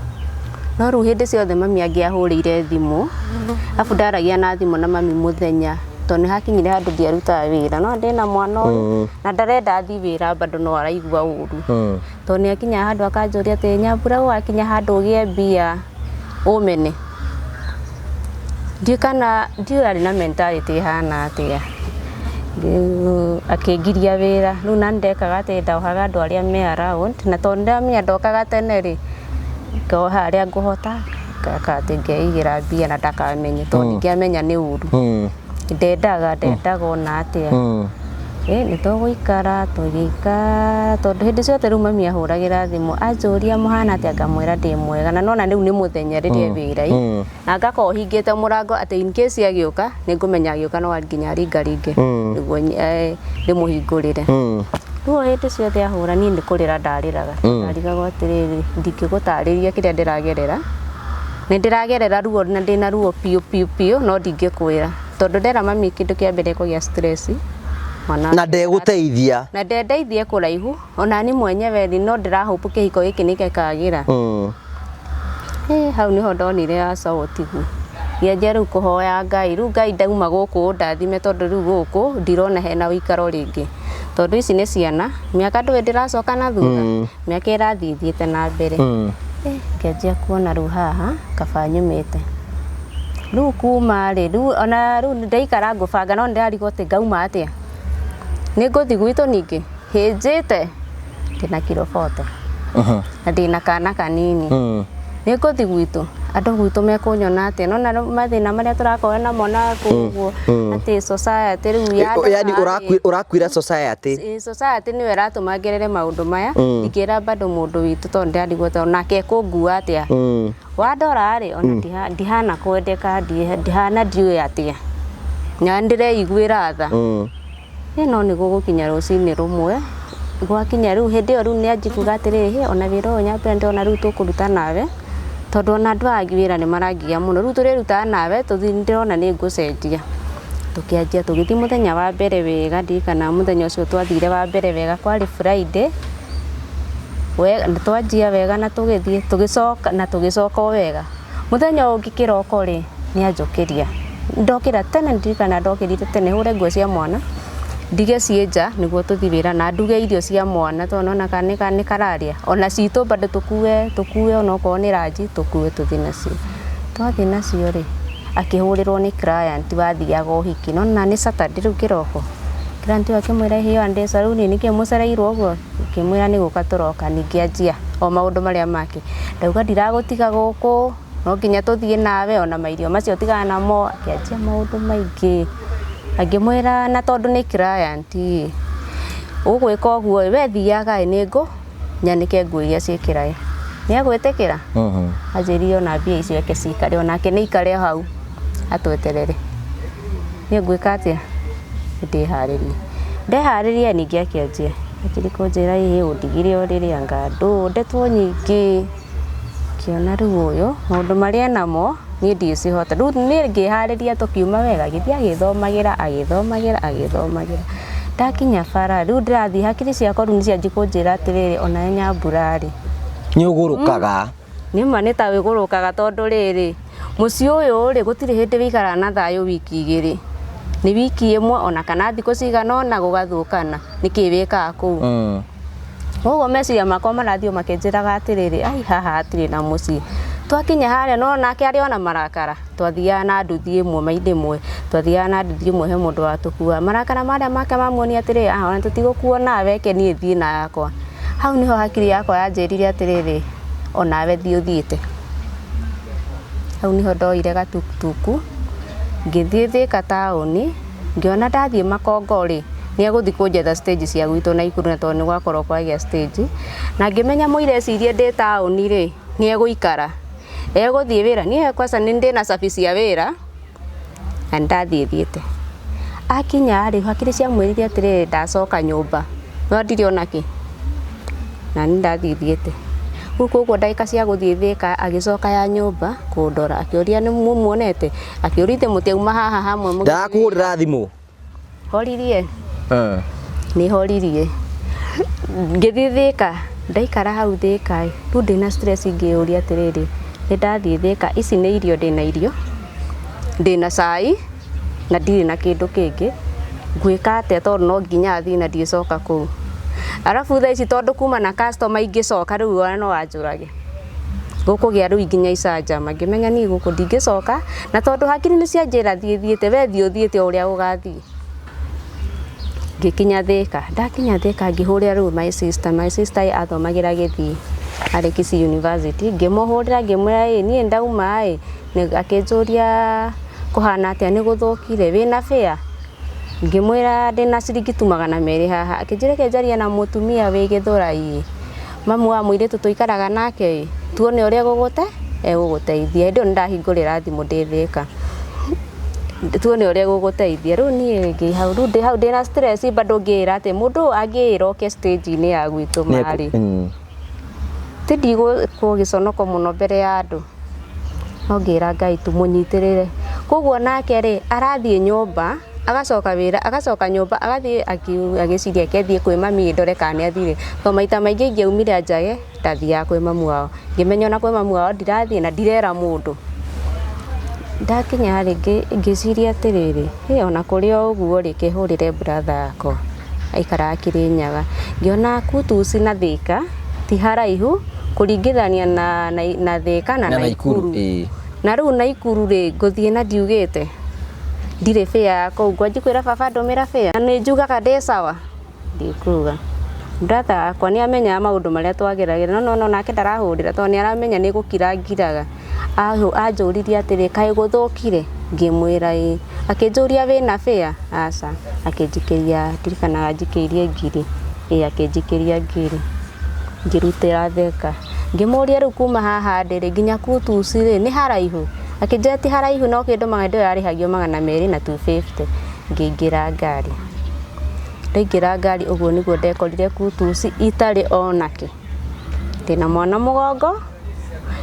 no rĩu hĩndĩ ciothe mami angĩahũrĩire thimũ arabu ndaragia na thimũ na mami mũthenya tondũ nĩ hakinyire handũ ndiarutaga wĩra no ndĩna mwana ũyũ na ndarenda athiĩ wĩra bado no araigua ũru tondũ nĩ akinya handũ akanjũria atĩ Nyambura wakinya handũ ũgĩe mbia ũmene ndiũĩ kana ndiũĩ arĩ na mentality ĩhana atĩa Rĩu akĩngiria wĩra rĩu na ndekaga atĩ ndohaga andũ arĩa me around na tondũ ndamenya ndokaga tene rĩ ngoha harĩa ngũhota Ngeka atĩ ngeigĩra mbia na ndakamenye tondũ ndingĩamenya nĩ ũru. Ndendaga ndendaga ona atĩa. Nĩ tũgũikara tũgĩikara tondũ hĩndĩ ciothe rĩu mami ahũragĩra thimũ anjũria mũhana atĩa, ngamwĩra ndĩ mwega, na nona rĩu nĩ mũthenya rĩrĩa wĩra na ngakorwo hingĩte mũrango atĩ in case agĩũka nĩ ngũmenya agĩũka no nginya aringaringe nĩguo ndĩmũhingũrĩre. Rĩu o hĩndĩ ciothe ahũra, niĩ nĩ kũrĩra ndarĩraga. Ndarigagwo atĩrĩrĩ, ndingĩgũtarĩria kĩrĩa ndĩragerera, nĩ ndĩragerera ruo na ndĩna ruo biũ biũ biũ, no ndingĩkwĩra tondũ ndera mami kĩndũ kĩa mbere kũgĩa stress mwana. Na ndegũteithia. Na ndendeithie kũraihu, ona ni mwenyewe rĩ, no ndĩrahope kĩhiko gĩkĩ nĩgĩkagĩra. Hau niho ndonire aca ũtiguo, ngĩanjia rĩu kũhoya Ngai, rĩu Ngai ndauma gũkũ ndathime, tondũ rĩu gũkũ ndirona hena ũikaro rĩngĩ, tondũ ici nĩ ciana, mĩaka ndũĩ ndĩracoka na thutha, mĩaka ĩrathiĩ thiĩte na mbere. Ngĩanjia kuona rĩu haha kaba nyumĩte rĩu kuma rĩ, rĩu ona rĩu ndaikara ngũbanga, no nĩndĩrarigwo atĩ ngauma atĩa, nĩ ngũthiĩ gwitũ ningĩ hĩnjĩte ndĩna kiro 40 na ndĩna kana kanini. Nĩ ngũthiĩ gwitũ, andũ gwitũ mekũnyona atĩa? Nona mathĩna marĩa tũrakorwo namo na kũguo atĩ society rĩu ya Yani ũrakwĩra society. Society nĩyo ĩratũma ngerere maũndũ maya. Ndingĩra bado mũndũ witũ tondũ ndĩrarigwo tondũ nake ekũngua atĩa. Wandora rĩ, ona ndihana kwendeka, ndihana, ndiũĩ atĩa na ndĩreiguĩra tha. No nĩ gũgũkinya rũcinĩ rũmwe, gwakinya rĩu hĩndĩ ĩyo rĩu nĩ anji kuga atĩrĩrĩ, "Hĩ, ona wĩra ũyũ nyambĩra ndĩrona rĩu tũkũruta nawe, tondũ ona andũ aya wĩra nĩ marangia mũno, rĩu tũrĩrutaga nawe tũthiĩ, ndĩrona nĩ ngũcenjia." Tũkĩanjia tũgĩthiĩ mũthenya wa mbere wega, ndirikana mũthenya ũcio twathire wa mbere wega, kwarĩ Friday. We twanjia wega na tũgĩthiĩ tũgĩcoka na tũgĩcoka o wega. Mũthenya ũngĩ kĩroko rĩ, nĩ anjũkĩria, ndokĩra tene, ndirikana ndokĩrire tene hũre nguo cia mwana ndige ciĩ nja nĩguo tũthiĩ wĩra, na nduge irio cia mwana tondũ nona nĩ kararĩa ona citũ bado, tũkue tũkue onokorwo nĩ ranji tũkue tũthiĩ nacio. Twathiĩ nacio rĩ, akĩhũrĩrwo nĩ client wathiaga ũhiki, nona nĩ Saturday rĩu kĩroko. Client ũyũ akĩmwĩra, "Hĩyo Andesa, rĩu nĩ nĩkĩ mũcereirwo ũguo?" Akĩmwĩra nĩ gũka tũroka. Ningĩ anjia o maũndũ marĩa make, ndauga ndiragũtiga gũkũ, no nginya tũthiĩ nawe, ona mairio macio tigana namo. Akĩanjia maũndũ maingĩ, angĩmwĩra na tondũ nĩ client ũgwĩka ũguo we thiaga ĩ, nĩ ngũ nyanĩke nguo iria ciĩkĩra ĩ, nĩ egwĩtĩkĩra. Anjĩrire ona mbia icio eke cikare, onake nĩ ikare hau atweterere. Niĩ ngwĩka atĩa? Ndĩharĩrie, ndeharĩria ningĩ akĩanjia anjĩri kũnjĩra, "Ĩĩ, ũndigire ũrĩrĩ anga ndũ ndetwo nyingĩ." Ngĩona rĩu ũyũ maũndũ marĩa enamo niĩ ndigĩcihota. Rĩu niĩ ngĩharĩria, tũkiuma wega, agĩthiĩ agĩthomagĩra agĩthomagĩra agĩthomagĩra. Ndakinya bara rĩu ndĩrathiĩ, hakiri ciakwa rĩu nĩcianji kũnjĩra atĩrĩrĩ, ona Nyambura rĩ, Nĩ ũgũrũkaga. Nĩma nĩ ta wĩgũrũkaga, tondũ rĩrĩ, mũciĩ ũyũ rĩ, gũtirĩ hĩndĩ wĩikaraga na thayũ wiki 2, nĩ wiki 1 ona kana thikũ cigana ũna gũgathũkana. Nĩkĩ wĩkaga kũu? Koguo meciria makwa marathiĩ o makĩnjĩraga atĩrĩrĩ, ai, haha hatirĩ na mũciĩ. Twakinya harĩa no nake arĩ ona marakara, twathiaga na nduthi ĩmwe maithe ĩmwe, twathiaga na nduthi ĩmwe, he mũndũ watũkuaga, marakara marĩa make mamuonia atĩrĩrĩ, ah, ona tũtigũkuo nawe, eke niĩ thiĩ na yakwa. Hau niho hakiri yakwa yanjĩrire atĩrĩrĩ, onawe thiĩ ũthiĩte. Hau niho ndoire gatukutuku ngĩthiĩ Thĩka taũni, ngĩona ndathiĩ Makongo rĩ, nĩ egũthiĩ kũnjetha stage cia gwitũ Naikuru, na tondũ nĩ gwakorwo kwagĩa stage, na ngĩmenya mũira ecirie ndĩ taũni rĩ, nĩ egũikara egũthiĩ wĩra, niĩ kwanza nĩ ndĩna cabi cia wĩra na nĩ ndathiĩ thiĩte. Akinya rĩ, hakiri ciamwĩrire atĩrĩrĩ, ndacoka nyũmba no ndirĩ ona kĩ, na nĩ ndathiĩ thiĩte. Rĩu koguo ndagĩka cia gũthiĩ Thĩka, agĩcoka ya nyũmba kũndora, akĩũria nĩ mũmuonete, akĩũria ithe mũtiauma haha hamwe mũgĩthiĩ. Ndakũhũrĩra thimũ. Horirie, nĩ horirie, ngĩthiĩ Thĩka, ndaikara hau Thĩka ĩ, rĩu ndĩna stress, ngĩyũria atĩrĩrĩ, nĩ ndathiĩ Thĩka, ici nĩ irio, ndĩna irio, ndĩna cai na ndirĩ na kĩndũ kĩngĩ, ngwĩka atĩa? Tondũ no nginya thiĩ na ndiĩcoka kũu, arabu thaa ici tondũ kuma na customer ingĩcoka rĩu ona no anjũrage, gũkũgĩa rĩu nginya icanjama. Ngĩmenya niĩ gũkũ ndingĩcoka, na tondũ hakiri nĩ cianjĩra thiĩ thiĩte, we thiĩ ũthiĩte o ũrĩa gũgathiĩ. Ngĩkinya Thĩka, ndakinya Thĩka ngĩhũrĩra rĩu my sister. My sister athomagĩra Gĩthii. Arĩ Kisii University. Ngĩmũhũrĩra, ngĩmwĩra, ĩ niĩ ndauma ĩ. Akĩnjũria kũhana atĩa, nĩ gũthũkire, wĩna fare? Ngĩmwĩra ndĩna ciringi tu 200 haha. Akĩnjĩra reke njarie na mũtumia wĩ Gĩthũrai, mamu wa mũirĩtu tũikaraga nake ĩ, tuone ũrĩa egũgũteithia. Hĩndĩ ĩyo nĩ ndahingũrĩra thimũ ndĩ Thĩka, tuone ũrĩa egũgũteithia. Rĩu niĩ ngĩ hau, rĩu ndĩ hau ndĩna stress bado, ngĩĩra atĩ mũndũ ũyũ angĩĩra oke stage-inĩ ya gwitũ marĩ ti ndigũkorwo gĩconoko mũno mbere ya andũ, no ngĩra Ngai tũmũnyitĩrĩre. Koguo nake rĩ, arathiĩ nyũmba, agacoka wĩra, agacoka nyũmba, agathiĩ agĩciria akethiĩ kwĩ mami ndore kana nĩ athire, tondũ maita maingĩ ingĩaumire njage ndathiaga kwĩ mamu wao. Ngĩmenya ona kwĩ mamu wao ndirathiĩ na ndirera mũndũ. Ndakinya rĩ, ngĩciria atĩrĩrĩ, ĩ ona kũrĩ o ũguo rĩ, kĩhũrĩre brother yakwa aikaraga Kĩrĩnyaga. Ngĩona Kutus na Thĩka ti haraihu kũringithania na Thĩka na Na Naikuru, Naikuru. Na rĩu Naikuru rĩ, ngũthiĩ na ndiugĩte ndirĩ fare ya kũu, ngwanji kwĩra baba ndũmĩra fare na nĩ njugaga ndĩ sawa, ndikuga. Brother wakwa nĩ amenyaga maũndũ marĩa twageragĩra, no nake ndarahũrĩra tondũ nĩ aramenya nĩ gũkira ngiraga. Anjũririe atĩrĩ, kaĩ gũthũkire? Ngĩmwĩra ĩĩ. Akĩnjũria wĩna fare? Aca. Akĩnjikĩria, ndirikanaga anjikĩirie ngiri, ĩĩ, akĩnjikĩria ngiri, ngĩrutĩra Thĩka. Ngĩmũria rĩu kuma haha ndĩ rĩ nginya Kutus rĩ, nĩ haraihu? Akĩnjĩra ti haraihu, no kĩndũ hĩndĩ ĩyo yarĩhagio 200 na 250. Ngĩingĩra ngari, ndaingĩra ngari ũguo nĩguo ndekorire Kutus itarĩ onakĩ, ndĩna mwana mũgongo,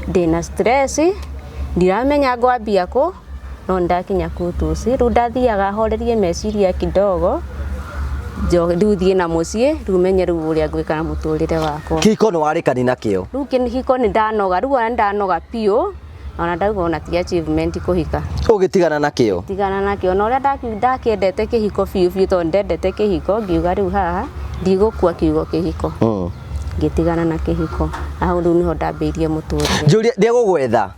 ndĩna stress, ndiramenya ngwambia kũ. No nĩndakinya Kutus, rĩu ndathiaga horerie meciria kidogo, rĩu thiĩ na mũciĩ, rĩu menye rĩu ũrĩa ngwĩka na mũtũrĩre wakwa. Kĩhiko nĩ warĩkani nakĩo? Rĩu kĩhiko nĩ ndanoga, rĩu ona nĩ ndanoga biũ, ona ndauga ona ti achievement kũhika. Ũgĩtigana nakĩo? Tigana nakĩo, na ũrĩa ndakĩendete kĩhiko biũ biũ, tondũ ndendete kĩhiko, ngiuga rĩu haha ndigũkua kiugo kĩhiko. Ngĩtigana na kĩhiko, na hau rĩu nĩho ndambĩrĩirie mũtũrĩre. Njũria, ndĩegũgwetha?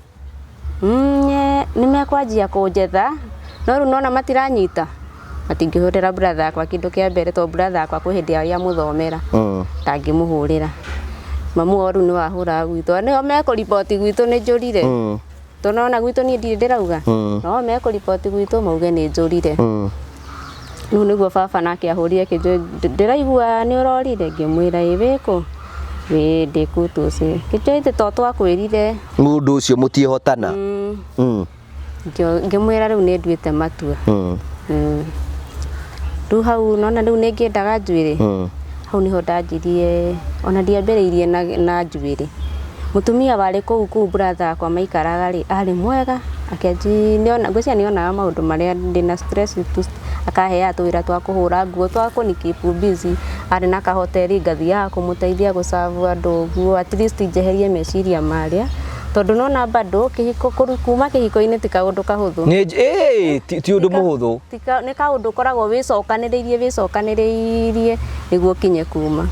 Nĩ mekwanjia kũnjetha, no rĩu nona matiranyita, matingĩhũrĩra brother yakwa kĩndũ kĩa mbere, tondũ brother yakwa kwĩ hĩndĩ arĩa mũthomera, ndangĩmũhũrĩra. Mamu wao rĩu nĩ wahũraga gwitũ, nĩo mekũriboti gwitũ nĩ njũrire. Tondũ nona gwitũ niĩ ndirĩ ndĩrauga, no mekũriboti gwitũ mauge nĩ njũrire. Rĩu nĩguo baba nake ahũrire akĩnjũria, ndĩraigua nĩ ũrorire? Ngĩmwĩra ĩ, wĩkũ? Wĩ ndĩ Kutus. Kĩnjũria to twakwĩrire. Mũndũ ũcio mũtiĩhotana. Ngĩmwĩra rĩu nĩ nduĩte matua. Rĩu hau nona rĩu nĩ ngĩendaga njuĩrĩ. Hau nĩho ndanjirie, ona ndiambĩrĩirie na njuĩrĩ. Mũtumia warĩ kũu kũu brother yakwa maikaraga rĩ, arĩ mwega, akĩanji nĩona, ngwĩciria nĩonaga maũndũ marĩa ndĩna stress tu, akaheaga tũwĩra twa kũhũra nguo twa kũni keep busy. Arĩ na kahoteri, ngathiaga kũmũteithia gũcabu andũ ũguo, at least njeherie meciria marĩa, tondũ nona bado kĩhiko, kuma kĩhiko-inĩ ti kaũndũ kahũthũ. Nĩ ti ũndũ mũhũthũ. Nĩ kaũndũ ũkoragwo wĩcokanĩrĩirie wĩcokanĩrĩirie nĩguo ũkinye kuma.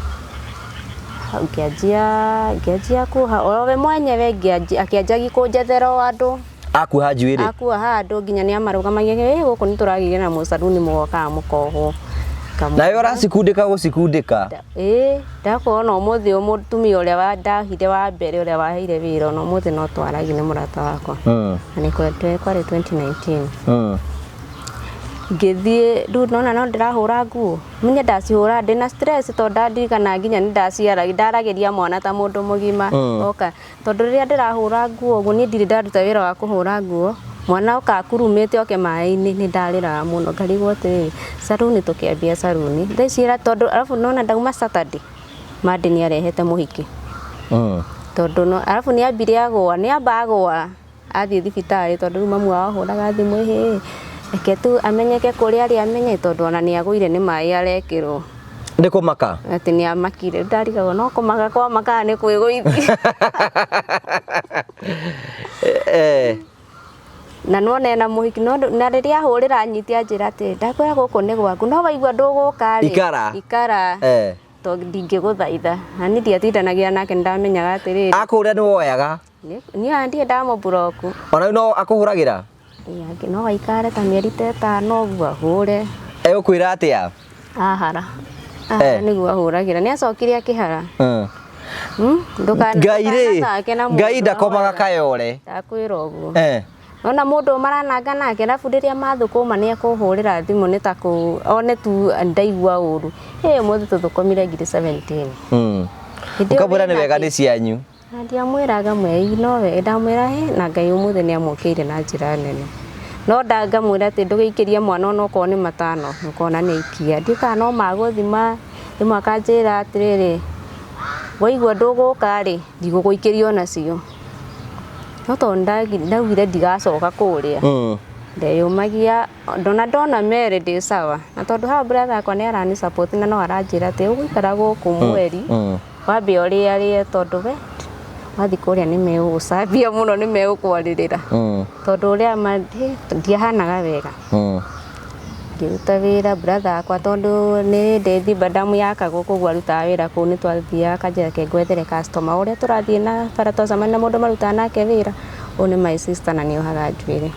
Hau ngĩanjia kuoha o we mwenyewe, akĩanjagia kũnjethera o andũ. Akuoha njuĩrĩ? Akuoha andũ, nginya nĩ amarũgamagia, ĩ gũkũ nĩ tũragĩire na mũcaruni mũgokaga mũkohwo. Nawe ũracikundĩka gũcikundĩka? Ĩ, ndakuona ũmũthĩ mũtumia ũrĩa ndahire wa mbere, ũrĩa waheire wĩra, ona ũmũthĩ no twaragia, nĩ mũrata wakwa. Na nĩ kwarĩ 2019. Ngĩthiĩ rĩu nona no ndĩrahũra nguo, menye ndacihũra ndĩna stress, tondũ ndandirikana nginya nĩ ndaciara, ndaragĩria mwana ta mũndũ mũgima. Oka, tondũ rĩrĩa ndĩrahũra nguo ũguo, niĩ ndirĩ ndaruta wĩra wa kũhũra nguo, mwana oka akurumĩte oke maĩ-inĩ, nĩ ndarĩraga mũno, ngarigwo atĩrĩrĩ, saruni tũkĩambia saruni thaa ici ĩra, tondũ arabu nona ndauma Saturday, Monday nĩ arehete mũhiki. Tondũ no arabu nĩ ambire agũa, nĩ amba agũa athiĩ thibitarĩ, tondũ rĩu mamu wao ahũraga thimũ, ĩhĩ, reke tu amenyeke kũrĩa arĩ, amenye tondũ ona nĩ agũire, nĩ maĩ arekĩrwo. Nĩ kũmaka? Atĩ nĩ amakire. Ndarigagwo no kũmaka kwamaka nĩ kwĩgũithia. Na nona ena mũhiki, no na rĩrĩa ahũrĩra anyite anjĩra atĩ ndakwĩra gũkũ nĩ gwaku, no waigua ndũgũka rĩ, Ikara. Ikara. Tondũ ndingĩgũthaitha, na niĩ ndiatindanagia nake, nĩndamenyaga atĩrĩrĩ, Akũrĩa nĩ woyaga? Niĩ ona ndirĩ ndamũburoku. Ona rĩu no akũhũragĩra? Ĩĩ, no aikare ta mĩeri ta ĩtano ũguo ahũre. Egũkwĩra atĩa? Ahara. Ahara nĩguo ahũragĩra. Nĩ acokire akĩhara. Ndũkana Ngai rĩ, ndũkanathake na Ngai mũndũ ndakomaga ahoyaga. kayore. Ndakwĩra ũguo. Nona mũndũ marananga nake arabu rĩrĩa mathũkũma nĩ ekũhũrĩra thimũ nĩ ta kũ one tu ndaigua ũru. Ĩ ũmũthĩ tũthũkũmire ngiri 17. Hĩndĩ ĩyo Ũkamwĩra nĩ wĩna wega kĩ? nĩ cianyu. Na ndiamwĩraga mwei nowe ndamwĩra hĩ na Ngai ũmũthĩ nĩ amũkĩire na njĩra nene. No ndangamwĩra atĩ ndũgĩikĩrie mwana onokorwo nĩ matano ũkona nĩ aikia. Ndiũ kana no magũthima rĩmwe akanjĩra atĩrĩrĩ waigua ndũgũka rĩ ndigũgũikĩria onacio. No tondũ ndaugire ndigacoka kũrĩa ndeyũmagia ndona ndona Mary ndĩ sawa na tondũ haha brother akwa nĩ arani support na no aranjĩra atĩ ũgũikara gũkũ mweri wambe ũrĩarĩe tondũ we wathiĩ kũrĩa nĩ megũgũcambia mũno nĩ megũkwarĩrĩra tondũ ũrĩa ndiahanaga wega. Ngĩruta wĩra brother akwa tondũ nĩ ndĩ Thimba damu yakagwo koguo arutaga wĩra kũu nĩ twathiaga akanjĩra reke ngwethere customer ũrĩa tũrathiĩ na bara twacemania na mũndũ marutaga nake wĩra ũyũ nĩ my sister na nĩ ohaga njuĩrĩ.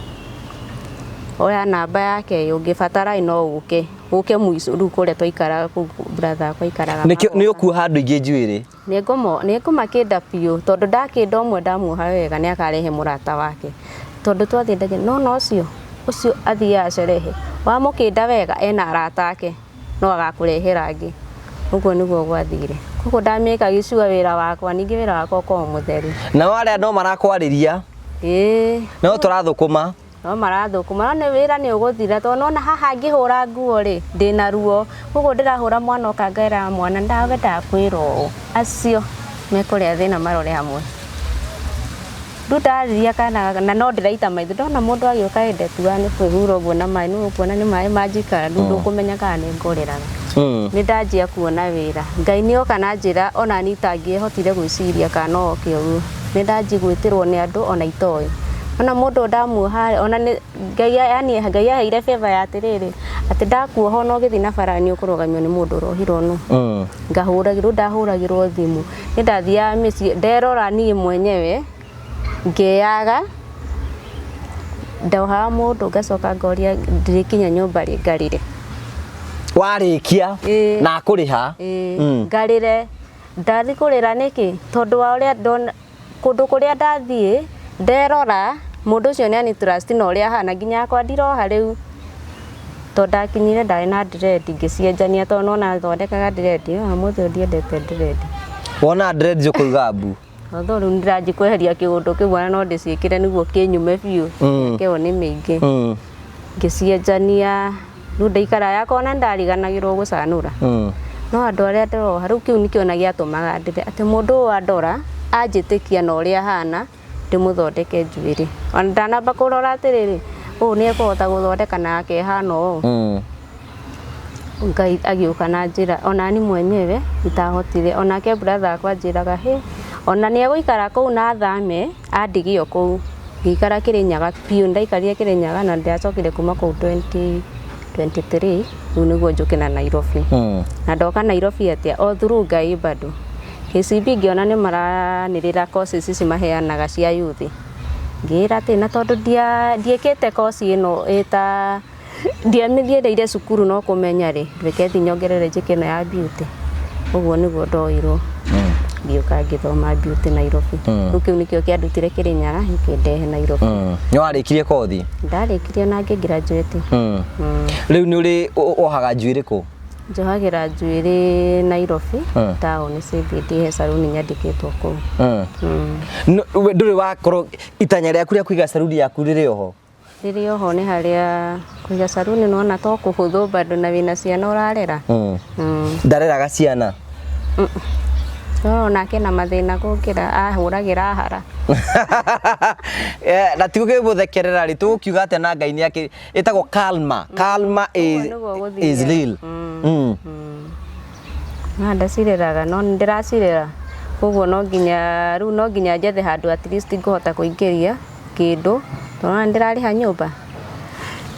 Oya namba yake ũngĩbatara no ũke ũke mũico rĩu kũrĩa twaikaraga kũu brother akwa aikaraga. Nĩkĩo nĩ ũkuoha andũ aingĩ njuĩrĩ. Nĩngũmakĩnda biũ tondũ ndakĩnda ũmwe ndamuoha wega nĩ akarehe mũrata wake tondũ twathiĩ ndagia nona ũcio ũcio athiaga cerehe wamũkĩnda wega ena arata ake no agakũrehera angĩ. Ũguo nĩguo gwathire. Koguo ndamĩka gĩcua wĩra wakwa ningĩ wĩra wakwa ũkoragwo mũtheru. Nao arĩa no marakwarĩria. Ĩĩ. No tũrathũkũma. No marathũkũma no nĩ wĩra nĩ ũgũthira tondũ nona haha ngĩhũra nguo rĩ ndĩna ruo koguo ndĩrahũra mwana oka ngera mwana ndawe ndakwĩra ũũ acio mekũrĩa thĩna marore hamwe. Rĩu ndarĩria kana na no ndĩraita maitho ndona mũndũ agĩũka ĩndetua nĩ kwĩhura ũguo na maĩ nĩ ũkuona nĩ maĩ manjikara rĩu ndũkũmenya kana nĩ ngũrĩraga. Nĩ ndanjia kuona wĩra Ngai nĩ oka na njĩra ona niĩ itangĩhotire gwĩciria kana no oke ũguo. Nĩ ndanjia gwĩtĩrwo nĩ andũ ona itoĩ. Ona mũndũ ndamuoha ona nĩ Ngai yani Ngai aheire favor ya atĩrĩrĩ atĩ ndakuoha ona ũgĩthiĩ na bara nĩ ũkũrũgamio nĩ mũndũ ũrohirwo nũ. Ngahũragĩrwo ndahũragĩrwo thimũ nĩ ndathiaga mĩciĩ nderora niĩ mwenyewe ngeyaga ndohaga mũndũ ngacoka ngoria ndĩrĩkinya nyũmba rĩ ngarĩre. Warĩkia na akũrĩha. Ngarĩre ndathi kũrĩra nĩkĩ tondũ wa ũrĩa ndona kũndũ kũrĩa ndathiĩ nderora mũndũ ũcio nĩ ani trust na ũrĩa ahana nginya akwa ndiroha rĩu tondũ ndakinyire ndarĩ na dread ngĩcienjania tondũ nona thondekaga dread ũmũthĩ ũyũ ndiendete dread. Wona dread ũkũiga mbu. Although rĩu ndĩranjia kweheria kĩũndũ kĩu ona no ndĩciĩkĩre nĩguo kĩnyume biũ kĩo nĩ mĩingĩ. Ngĩcienjania rĩu ndaikara yakwa ona ndariganagĩrwo gũcanũra. No andũ arĩa ndĩroha rĩu kĩu nĩkĩo na gĩatũmaga ndĩre atĩ mũndũ ũyũ andora anjĩtĩkia na ũrĩa ahana ndĩmũthondeke njuĩrĩ. Ona ndanamba kũrora atĩrĩrĩ ũũ nĩ ekũhota gũthondeka na akehana ũũ. Ngai agĩũka na njĩra ona ni mwenyewe itahotire onake brother akwa anjĩraga hĩ ona nĩ egũikara kũu na athame andigie o kũu. Ngĩikara Kĩrĩnyaga biũ ndaikarire Kĩrĩnyaga na ndacokire kuma kũu 2023 rĩu nĩguo njũke na Nairobi. Na ndoka Nairobi atĩa o through Ngai bado. KCB ngĩona nĩ maranĩrĩra courses ici maheanaga cia youth. Ngĩĩra atĩ na tondũ ndiĩkĩte course ĩno ĩta ndiamĩthiereire cukuru no kũmenya rĩ reke thiĩ nyongerere njĩke ĩno ya beauty. Ũguo nĩguo ndoirwo. Ngĩũka ngĩthoma beauty Nairobi. Rĩu kĩu nĩkĩo kĩandutire Kĩrĩnyaga gĩkĩndehe Nairobi. Nĩ warĩkirie kothi? Ndarĩkirie na ngĩ graduate. Rĩu nĩ ũrĩ wohaga njuĩrĩ kũ? Njohagĩra njuĩrĩ Nairobi town CBD he saruni nyandĩkĩtwo kũu. We ndũrĩ wakorwo itanya rĩaku rĩa kũiga saruni yaku rĩrĩ oho? Rĩrĩ oho nĩ harĩa kũiga saruni nĩwona to kũhũthũ bado na wĩna ciana ũrarera. Ndareraga ciana? No onake na mathĩna gũkĩra ahũragĩra hara. Na ti gũkĩmũthekerera rĩ tũgũkiuga atĩa na Ngai nĩ akĩ ĩtagwo karma. Karma Ũguo nĩguo gũthiaga. is real. Na ndacireraga no nĩ ndĩracirera koguo no nginya rĩu no nginya njethe handũ at least ngũhota kũingĩria kĩndũ tondũ nĩ ndĩrarĩha nyũmba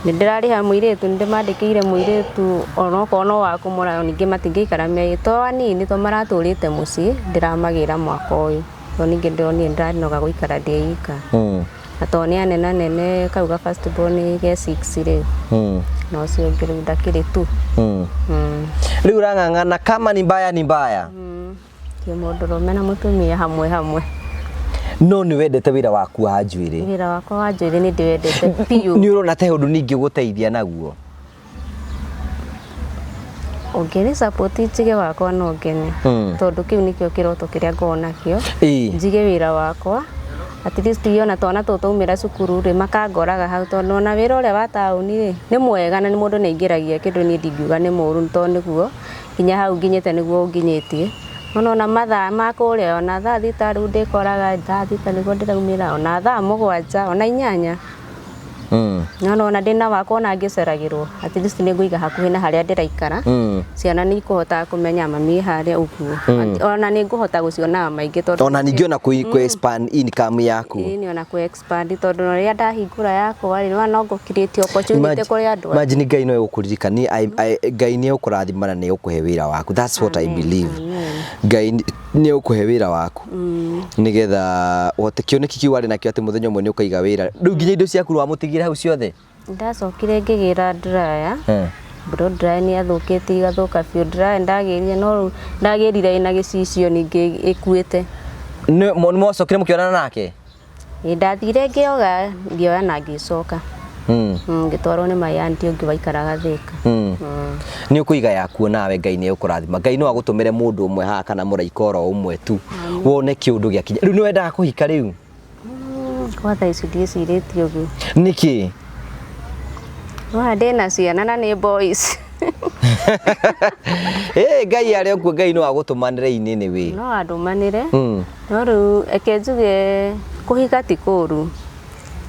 nĩ ndĩrarĩha mũirĩtu nĩ ndĩmandĩkĩire mũirĩtu onokorwo no wa kũmũra ningĩ matingĩikara me to anini to maratũrĩte mũciĩ ndĩramagĩra mwaka ũyũ tondũ ningĩ ndĩronire ndĩranoga gũikara ndĩ ika. Na tondũ nĩ anene anene kau ga first born ge 6 rĩu. Na ũcio ũngĩ rĩu ndakĩrĩ tu. Rĩu ũrang'ang'ana kama ni mbaya ni mbaya. Kũhikia mũndũrũme na mũtumia hamwe hamwe. No nĩ wendete wĩra waku wa njuĩrĩ? Wĩra wakwa wa njuĩrĩ nĩ ndĩwendete biũ. Nĩ ũrona ta he ũndũ ningĩ ũgũteithia naguo? Ũngĩrĩ support njige wakwa no ngene, tondũ kĩu nĩkĩo kĩroto kĩrĩa ngoragwo nakĩo, njige wĩra wakwa, at least ona twana tũtũ twaumĩra cukuru rĩ, makangoraga hau, tondũ ona wĩra ũrĩa wa taũni rĩ nĩ mwega na mũndũ nĩ aingĩragia kĩndũ, niĩ ndingiuga nĩ mũru, tondũ nĩguo nginya hau nginyĩte nĩguo ũnginyĩtie. No ona mathaa ma kũrĩa, ona thaa 6 rĩu ndĩkoraga thaa 6 nĩguo ndĩraumĩra, ona thaa 7, ona 8. No ona ndĩna wakwa, ona ngĩceragĩrwo, at least nĩ ngũiga hakuhĩ na harĩa ndĩraikara. Ciana nĩ ikũhota kũmenya mami ĩ harĩa ũguo. Ona nĩ ngũhota gũcionaga maingĩ tondũ Ona ningĩ ona kũ expand income yaku. Ĩĩ, ona kũ expand, tondũ ona rĩrĩa ndahingũra yakwa rĩ, nĩwona no ngũ create opportunity kũrĩ andũ. Imagine, Ngai no egũkũririkania. Ngai nĩ egũkũrathima na nĩ egũkũhe wĩra waku. That's what I believe. Ngai nĩ egũkũhe wĩra waku nĩgetha ũhote kĩoneki kĩu warĩ nakĩo, atĩ mũthenya ũmwe nĩ ũkaiga wĩra. Rĩu nginya indo ciaku wamũtigire hau ciothe? Ndacokire ngĩgĩra dryer. Blow dryer nĩ yathũkĩte, igathũka biũ. Dryer ndagĩrire, no rĩu ndagĩrire ĩna gĩcicio, ningĩ ĩkuĩte. Nĩ mwacokire mũkĩonana nake? Ĩ, ndathire ngĩoga, ngĩoya na ngĩcoka. Ngĩtwarwo nĩ my auntie ũngĩ waikaraga Thĩka. Nĩ ũkũiga yaku nawe, Ngai nĩ egũkũrathima. Ngai no agũtũmĩre mũndũ ũmwe haha kana mũraika oro ũmwe tu, wone kĩũndũ gĩakinya. Rĩu nĩ wendaga kũhika rĩu? Kwa thaa ici ndiĩcirĩtie ũguo. Nĩkĩ? Nĩwona ndĩna ciana na nĩ boys. Ĩ, Ngai arĩ okuo, Ngai no agũtũmanĩre inĩ nĩ No andũmanĩre. No rĩu reke njuge kũhika ti kũũru.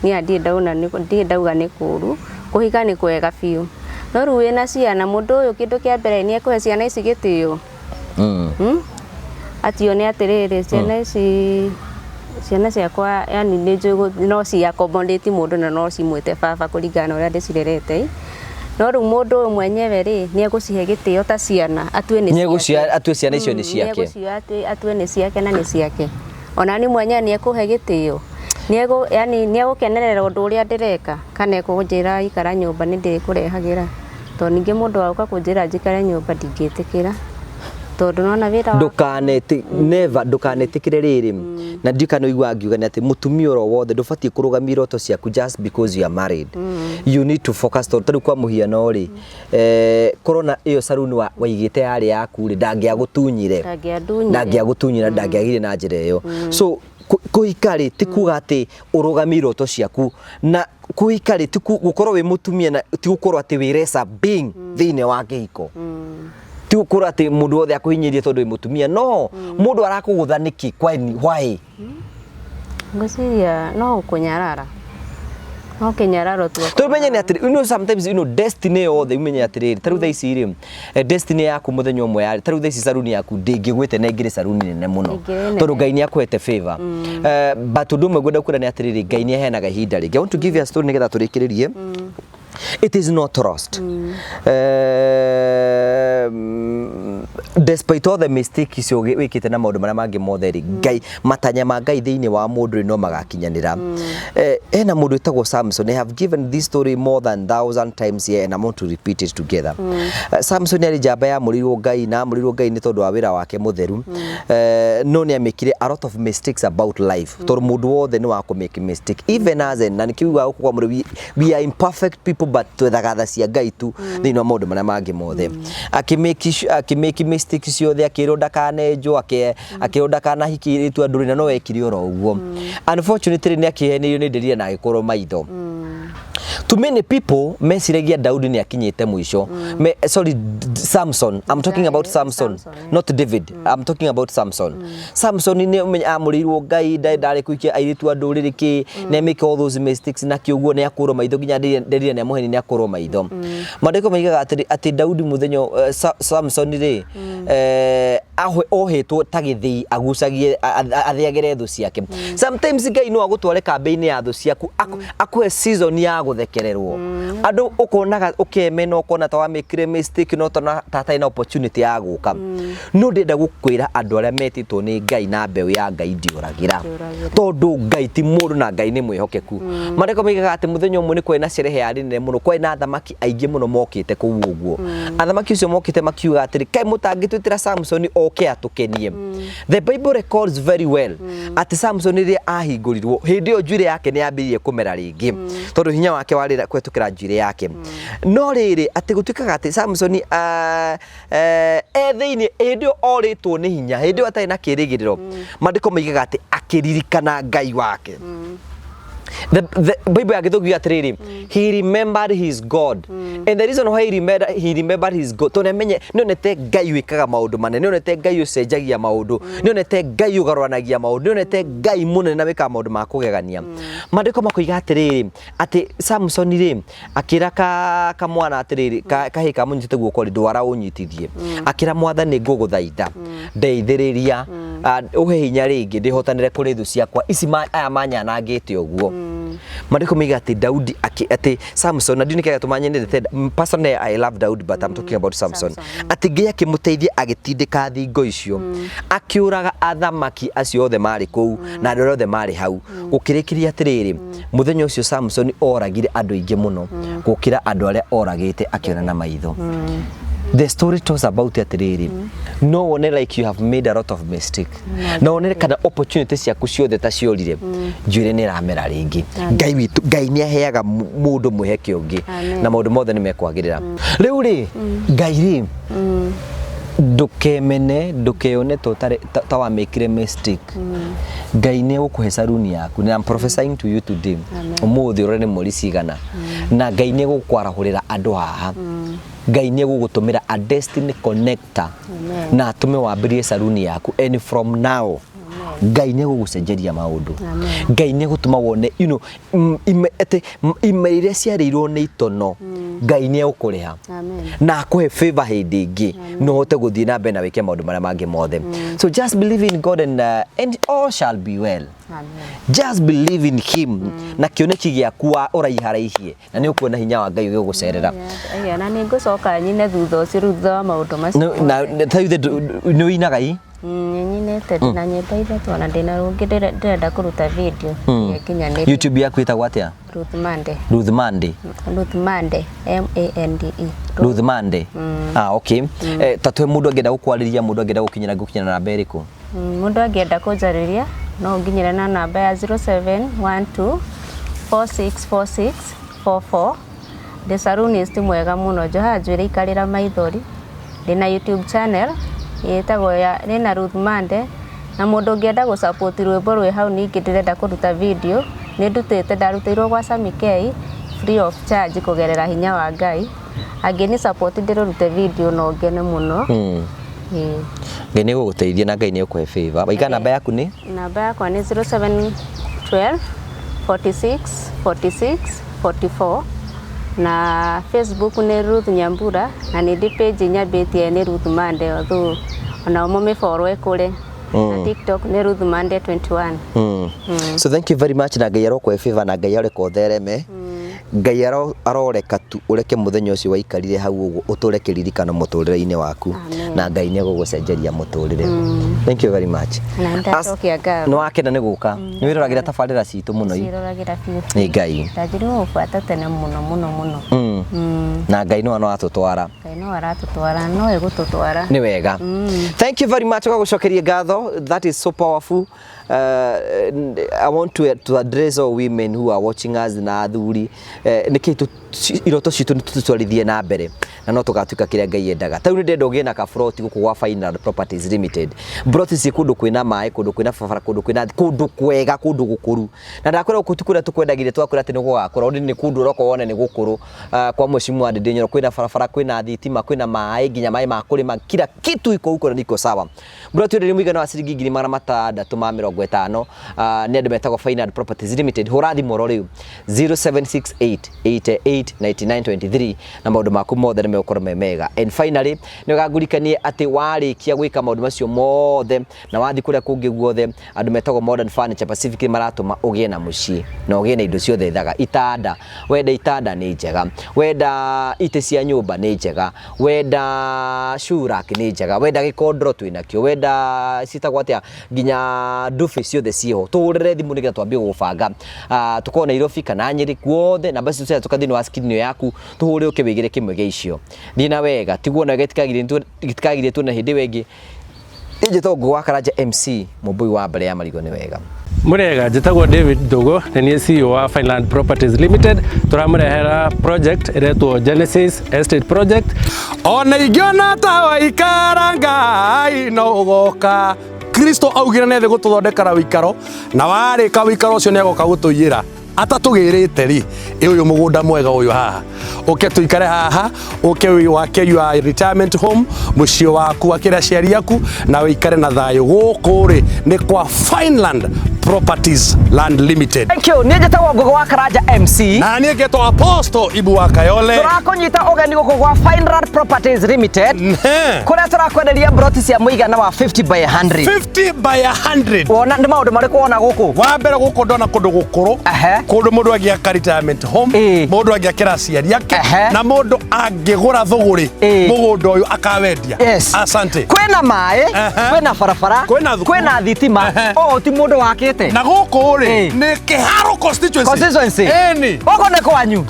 Niĩ ndirĩ ndauga nĩ kũũru, kũhika nĩ kwega biũ. No rĩu wĩna ciana, mũndũ ũyũ kĩndũ kĩa mbere nĩ ekũhe ciana ici gĩtĩo? Atione atĩrĩrĩ, ciana ici, ciana ciakwa, yani nĩ njũĩ no ci accommodate mũndũ na no cimwĩte baba kũringana na ũrĩa ndĩcirerete. No rĩu mũndũ ũyũ mwenyewe rĩ, nĩ egũcihe gĩtĩo ta ciana, atue nĩ ciake? Atue ciana icio nĩ ciake? Nĩ egũcioya atue nĩ ciake na nĩ ciake. Ona niĩ mwenyewe nĩ ekũhe gĩtĩo? Nĩ yani nĩ egũkenerera ũndũ ũrĩa ndĩreka kana ekũnjĩra ikara nyũmba nĩ ndĩrĩkũrehagĩra? Tondũ ningĩ mũndũ wa gũka kũnjĩra njikare nyũmba ndingĩtĩkĩra, tondũ nona wĩra wa Ndũkaneti, never, ndũkanetĩkĩre rĩrĩ, na ndiũ kana ũiguaga ngiuga nĩ atĩ mũtumia oro wothe ndũbatiĩ kũrũgamia iroto ciaku just because you are married. You need to focus, tondũ tarĩu kwa mũhiano rĩ, korona ĩyo saruni waigĩte yarĩ yaku rĩ, ndangĩagũtunyire. Ndangĩandunyire. Ndangĩagũtunyire, ndangĩagire na njĩra ĩyo. So kũhika rĩ, ti kuga atĩ ũrũgamie iroto ciaku, na kũhika rĩ, ti gũkorwo wĩ mũtumia, na ti gũkorwo atĩ wĩ lesser being thĩinĩ wa kĩhiko. Ti gũkorwo atĩ mũndũ wothe akũhinyĩrĩrie tondũ wĩ mũtumia. No mũndũ arakũgũtha nĩkĩ? Kwani why? Ngwĩciria no kũnyarara, no kĩnyararo tu. Tondũ menye nĩ atĩrĩ, sometimes destiny yothe, umenye atĩrĩrĩ, tarĩu thaa ici rĩ, destiny yaku mũthenya ũmwe yarĩ, tarĩu thaa ici saruni yaku ndĩngĩgwĩte na ĩngĩrĩ saruni nene mũno. Ĩngĩrĩ nene. Tondũ Ngai nĩ akũhete favor. But ũndũ ũmwe ngwenda kwĩra nĩ atĩrĩrĩ, Ngai nĩ aheanaga ihinda rĩngĩ. I want to give you a story nĩgetha tũrĩkĩrĩrie. It is not lost. Despite all the mistakes icio wĩkĩte na maũndũ marĩa mangĩ mothe rĩ, Ngai, matanya ma Ngai thĩinĩ wa mũndũ rĩ, no magakinyanĩra. Hena mũndũ wĩtagwo Samson. I have given this story more than thousand times here and I want to repeat it together. Samson arĩ njamba yamũrĩirwo Ngai, na amũrĩirwo Ngai nĩ tondũ wa wĩra wake mũtheru. No nĩ amĩkire a lot of mistakes about life, tondũ mũndũ wothe nĩ wa kũ make mistake, even as in, na nĩkĩo ugaga gũkũ kwa mũrĩ, we are imperfect people, but twethaga tha cia Ngai tu thĩinĩ wa maũndũ marĩa mangĩ mothe. Akĩmake mistake ciothe, akĩrwo ndakanenjwo, akĩrwo ndakanahikie airĩtu a ndũrĩrĩ, na no ekire oro ũguo. Unfortunately, nĩ akĩhenĩrio nĩ Delila na agĩkũrwo maitho. Too many people meciragia Daudi nĩ akinyĩte mũico. Sorry, Samson. I'm talking about Samson, Samson. Not David. I'm talking about Samson. Samson nĩ ũmenya amũrĩirwo Ngai, ndarĩ kũikia airĩtu a ndũrĩrĩ kĩ, nĩ make all those mistakes na kĩũguo nĩ akũrwo maitho, nginya Delila nĩ amũheni, nĩ akũrwo maitho. Maandĩko maigaga atĩ Daudi mũthenya Samson rĩ, ohetwo ta gĩthĩi agucagie athĩagĩre thũ ciake. Sometimes Ngai no agũtware kambĩ-inĩ ya thũ ciaku, akũhe season ya gũthekererwo. Andũ ũkonaga ũkemena, ũkona ta wamĩkire mistake, no tona ta hatarĩ na opportunity ya gũka. No ndĩrenda gũkwĩra andũ arĩa metĩtwo nĩ Ngai na mbeũ ya Ngai ndiũragĩra. Ndĩũragĩra. Tondũ Ngai ti mũndũ na Ngai nĩ mwĩhokeku. Maandĩko moigaga atĩ mũthenya ũmwe nĩ kwarĩ na sherehe yarĩ nene mũno, kwarĩ na athamaki aingĩ mũno mokĩte kũu ũguo. Athamaki acio mokĩte makiuga atĩrĩ, kaĩ mũtangĩtwĩtĩra Samsoni oke atũkenie? The Bible records very well atĩ Samson rĩrĩa ahingũrirwo, hĩndĩ ĩyo njuĩrĩ yake nĩ yambĩrĩirie kũmera rĩngĩ, tondũ hinya wake warĩ kũhetũkĩra njuĩrĩ yake. No rĩrĩ, atĩ gũtuĩkaga atĩ Samson e thĩinĩ, hĩndĩ ĩyo orĩtwo nĩ hinya, hĩndĩ ĩyo atarĩ na kĩrĩgĩrĩro, maandĩko moigaga atĩ akĩririkana Ngai wake. The Bible ya Gĩthũngũ yugaga atĩrĩrĩ, he remembered his God. And the reason why he remembered his God, tondũ nĩamenye nĩonete Ngai wĩkaga maũndũ manene, nĩonete Ngai ũcenjagia maũndũ, nĩonete Ngai ũgarũranagia maũndũ, nĩonete Ngai mũnene na wĩkaga maũndũ ma kũgegania. Maandĩko makoiga atĩrĩrĩ, atĩ Samson rĩ, akĩra ka kamwana atĩrĩrĩ, kahĩĩ kamũnyitĩte guoko rĩ, ndwara ũnyitithie. Akĩra Mwathani, ngũgũthaitha, ndeithĩrĩria, ũhe hinya rĩngĩ ndĩhotanĩre kũrĩ thũ ciakwa ici aya manyanangĩte ũguo. Maandĩko moiga atĩ Daudi atĩ Samson, na ndiũ nĩkĩo gĩatũma nyendete, personally I love Daudi, but I'm talking about Samson, atĩ Ngai akĩmũteithia agĩtindĩka thingo icio, akĩũraga athamaki acio othe marĩ kũu na andũ arĩa othe marĩ hau. Gũkĩrĩkĩria atĩrĩrĩ, mũthenya ũcio Samson oragire andũ aingĩ mũno gũkĩra andũ arĩa oragĩte akĩona na maitho. The story talks about atĩrĩrĩ, no wone like you have made a lot of mistake, no wone kana opportunity ciaku ciothe ta ciorire, njuĩrĩ nĩ ĩramera rĩngĩ. Ngai witũ, Ngai nĩ aheaga mũndũ mwĩheke ũngĩ. Amen. Na maũndũ mothe nĩ mekwagĩrĩra. Rĩu rĩ, Ngai rĩ, ndũkemene, ndũkeyone ta ũtarĩ ta wamĩkire mistake. Ngai nĩ egũkũhe saruni yaku, na I'm prophesying to you today. Ũmũthĩ ũrore nĩ mweri cigana, na Ngai nĩ egũkwarahũrĩra andũ haha. Ngai nĩ egũgũtũmĩra a destiny connector. Amen. Na atũme wambĩrĩrie saruni yaku, and from now Ngai nĩ egũgũcenjeria maũndũ. Amen. Ngai nĩ egũtũma wone atĩ ime iria ciarĩirwo nĩ itono, Ngai nĩ egũkũrĩha. Amen. Na akũhe favor hĩndĩ ĩngĩ na ũhote gũthiĩ na mbere na wĩke maũndũ marĩa mangĩ mothe. So just believe in God and all shall be well. Amen. Just believe in him na kĩoneki gĩaku ũraiharaihie, na nĩ ũkuona hinya wa Ngai ũgĩgũcerera. Aya, na nĩ ngũcoka nyine thutha ũcio, rĩu thutha wa maũndũ macio. Na ta ithe nĩ ũinaga i? Nĩ nyinĩte, ndĩna nyĩmbo ithatũ, ona ndĩna rũngĩ ndĩrenda kũruta video nginyanĩrie. YouTube yaku ĩtagwo atĩa? Ruth Mande. Ruth Mande? Ruth Mande, Mande. Ruth Mande. Ah, okay. Ta twe mũndũ angĩenda gũkwarĩria, mũndũ angĩenda gũkinyĩra, gũkinyĩra na namba ĩrĩkũ? Mũndũ angĩenda kũnjarĩria no ũnginyĩre na namba ya 0712 4646 44. Ndĩ salonist mwega mũno, njohaga njuĩrĩ ikarĩra maithori. Ndĩna YouTube channel ĩtagwo ya rĩna Ruth Mande, na mũndũ ũngĩenda gũ support rwĩmbo rwĩ hau, ningĩ ndĩrenda kũruta video, nĩ ndutĩte, ndarutĩirwo gwa Sami K free of charge kũgerera hinya wa Ngai. Angĩni support ndĩrũrute video, no ngene mũno. Ĩĩ. Ngai nĩ egũgũteithia na Ngai nĩ egũkũhe favor. Waiga namba yaku nĩ? Namba yakwa nĩ 0712 46 46 44, na Facebook nĩ Ruth Nyambura, na nĩ ndĩ page nyambĩtie nĩ Ruth Mande, although onao mũmĩfollow ĩkũre, na TikTok nĩ Ruth Mande 21. So thank you very much, na Ngai arokũhe favor, na Ngai areka ũthereme. Ngai aroreka tu ũreke mũthenya ũcio waikarire hau ũguo ũtũre kĩririkano mũtũrĩre-inĩ waku. Amen. Na Ngai nĩ egũgũcenjeria mũtũrĩre. Thank you very much. Na nĩndacokia ngatho. Nĩ wakena nĩ gũka? Nĩ wĩroragĩra tabarĩra citũ mũno i? Ciĩroragĩra biũ. Nĩ Ngai. Ndanjĩrĩirwo gũbuata tene mũno mũno mũno. Na Ngai no atũtwara. Ngai no aratũtwara, no egũtũtwara. Nĩ wega. Thank you very much. Ũgagũcokeria ngatho. That is so powerful. I want to address all women who are watching us na athuri, nĩkĩ iroto citũ nĩ tũtwarithie na mbere na no tũgatuĩka kĩrĩa Ngai endaga. Ta rĩu nĩ ndĩrenda ũgĩe na kaburoti gũkũ gwa Fineland Properties Limited. Broti ciĩ kũndũ kwĩna maĩ, kũndũ kwĩna barabara, kũndũ kwĩna kũndũ kwega, kũndũ gũkũru. Na ndakwĩra gũkũ ti kũrĩa tũkwendagĩria, twakwĩra atĩ nĩ gũgakũra, ũndũ nĩ kũndũ ũroka wone nĩ gũkũrũ. Kwa mheshimiwa Ndindi Nyoro kwĩna barabara, kwĩna thitima, kwĩna maĩ, nginya maĩ ma kũrĩma, kila kitu iko huko na niko sawa. Broti ĩrĩ mũigana wa ciringi 650,000, nĩ andũ metagwo Fineland Properties Limited. Hũra thimũ oro rĩu 0768 88 99 23 na maũndũ maku mothe nĩ megũkorwo me mega. And finally, nĩ ũgangurikanie atĩ warĩkia gwĩka maũndũ macio mothe na wathiĩ kũrĩa kũngĩ guothe, andũ metagwo Modern Furniture Pacific maratũma ũgĩe na mũciĩ na ũgĩe na indo ciothe thaga. Itanda, wenda itanda nĩ njega, Wenda itĩ cia nyũmba nĩ njega, wenda shoe rack nĩ njega, wenda gĩkondoro twĩnakĩo, wenda citagwo atĩa, nginya ndubi ciothe ciĩho. Tũhũrĩre thimũ nĩgetha twambie gũgũbanga. Tũkorwo Nairobi kana Nyĩrĩ, guothe namba citu ciratũka thĩinĩ wa screen ĩyo yaku, tũhũre ũke wĩgĩre kĩmwe gĩa icio. Thiĩ na wega, tiguo na gĩtikagirie tuone hĩndĩ ĩyo ĩngĩ. Njĩtagwo Ngũgĩ wa Karanja MC, mũmbũi wa mbere ya marigũ nĩ wega. Murega, njĩtagwo David Ndũgũ, nĩ niĩ CEO wa Fineland Properties Limited. Tũramũrehera project ĩretwo Genesis Estate Project. Ona ingĩona ta waikara, Ngai no ũgoka. Kristo augire nĩ gũtũthondekera wĩikaro, na warĩka wĩikaro ũcio nĩ agoka gũtũiyĩra. Atatũgĩrĩte rĩ, ĩ ũyũ mũgũnda mwega ũyũ haha, ũke tũikare haha, ũke wake your retirement home, mũciĩ waku, wakĩre aciari aku na wĩikare na thayũ. Gũkũ rĩ nĩ kwa Fineland Properties Land Limited. Thank you. Niĩ njĩtagwo Ngũgĩ wa Karanja MC. Na niĩ ngetwo Apostle Ibu wa Kayole. Tũrakũnyita ũgeni gũkũ gwa Fineland Properties Limited, kũrĩa tũrakwenderia broti cia mũigana wa 50 by 100. 50 by 100. Wona nĩ maũndũ marĩkũ wona gũkũ? Wa mbere, gũkũ ndona kũndũ gũkũrũ, kũndũ mũndũ angĩaka retirement home, mũndũ angĩakĩra aciari ake, na mũndũ angĩgũra thũgũrĩ mũgũnda ũyũ akawendia. Asante. Kwĩna maĩ, kwĩna barabara, Kwĩna thukuru. Kwĩna thitima. Ũũ ti mũndũ wakĩte. Na gũkũ rĩ nĩ Kĩharo constituency. Constituency. Ĩni. Gũkũ nĩ kwanyu,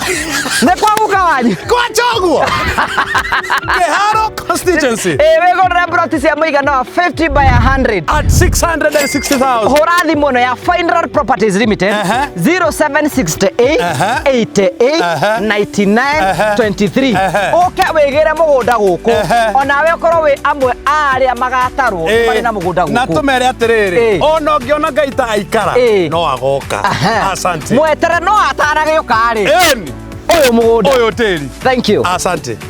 nĩ kwa guka wanyu. Kwa choguo Kĩharo constituency. Ĩ wĩgũrĩre broti cia mũigana wa 50 by 100 at 660,000. Hũra thimũ ĩno ya Fineland Properties Limited, 0768 88 99 23, ũke wĩgĩre mũgũnda gũkũ. Onawe ũkorwo wĩ amwe a arĩa magatarwo marĩ na mũgũnda Na gũkũ. tũmere atĩrĩrĩ, ona ũngĩona Ngai ta aikara, no agoka. Asante. Mwetere no ataragĩũka rĩ, Ĩni. Ũyũ mũgũnda. Ũyũ tĩri. Thank you. Asante.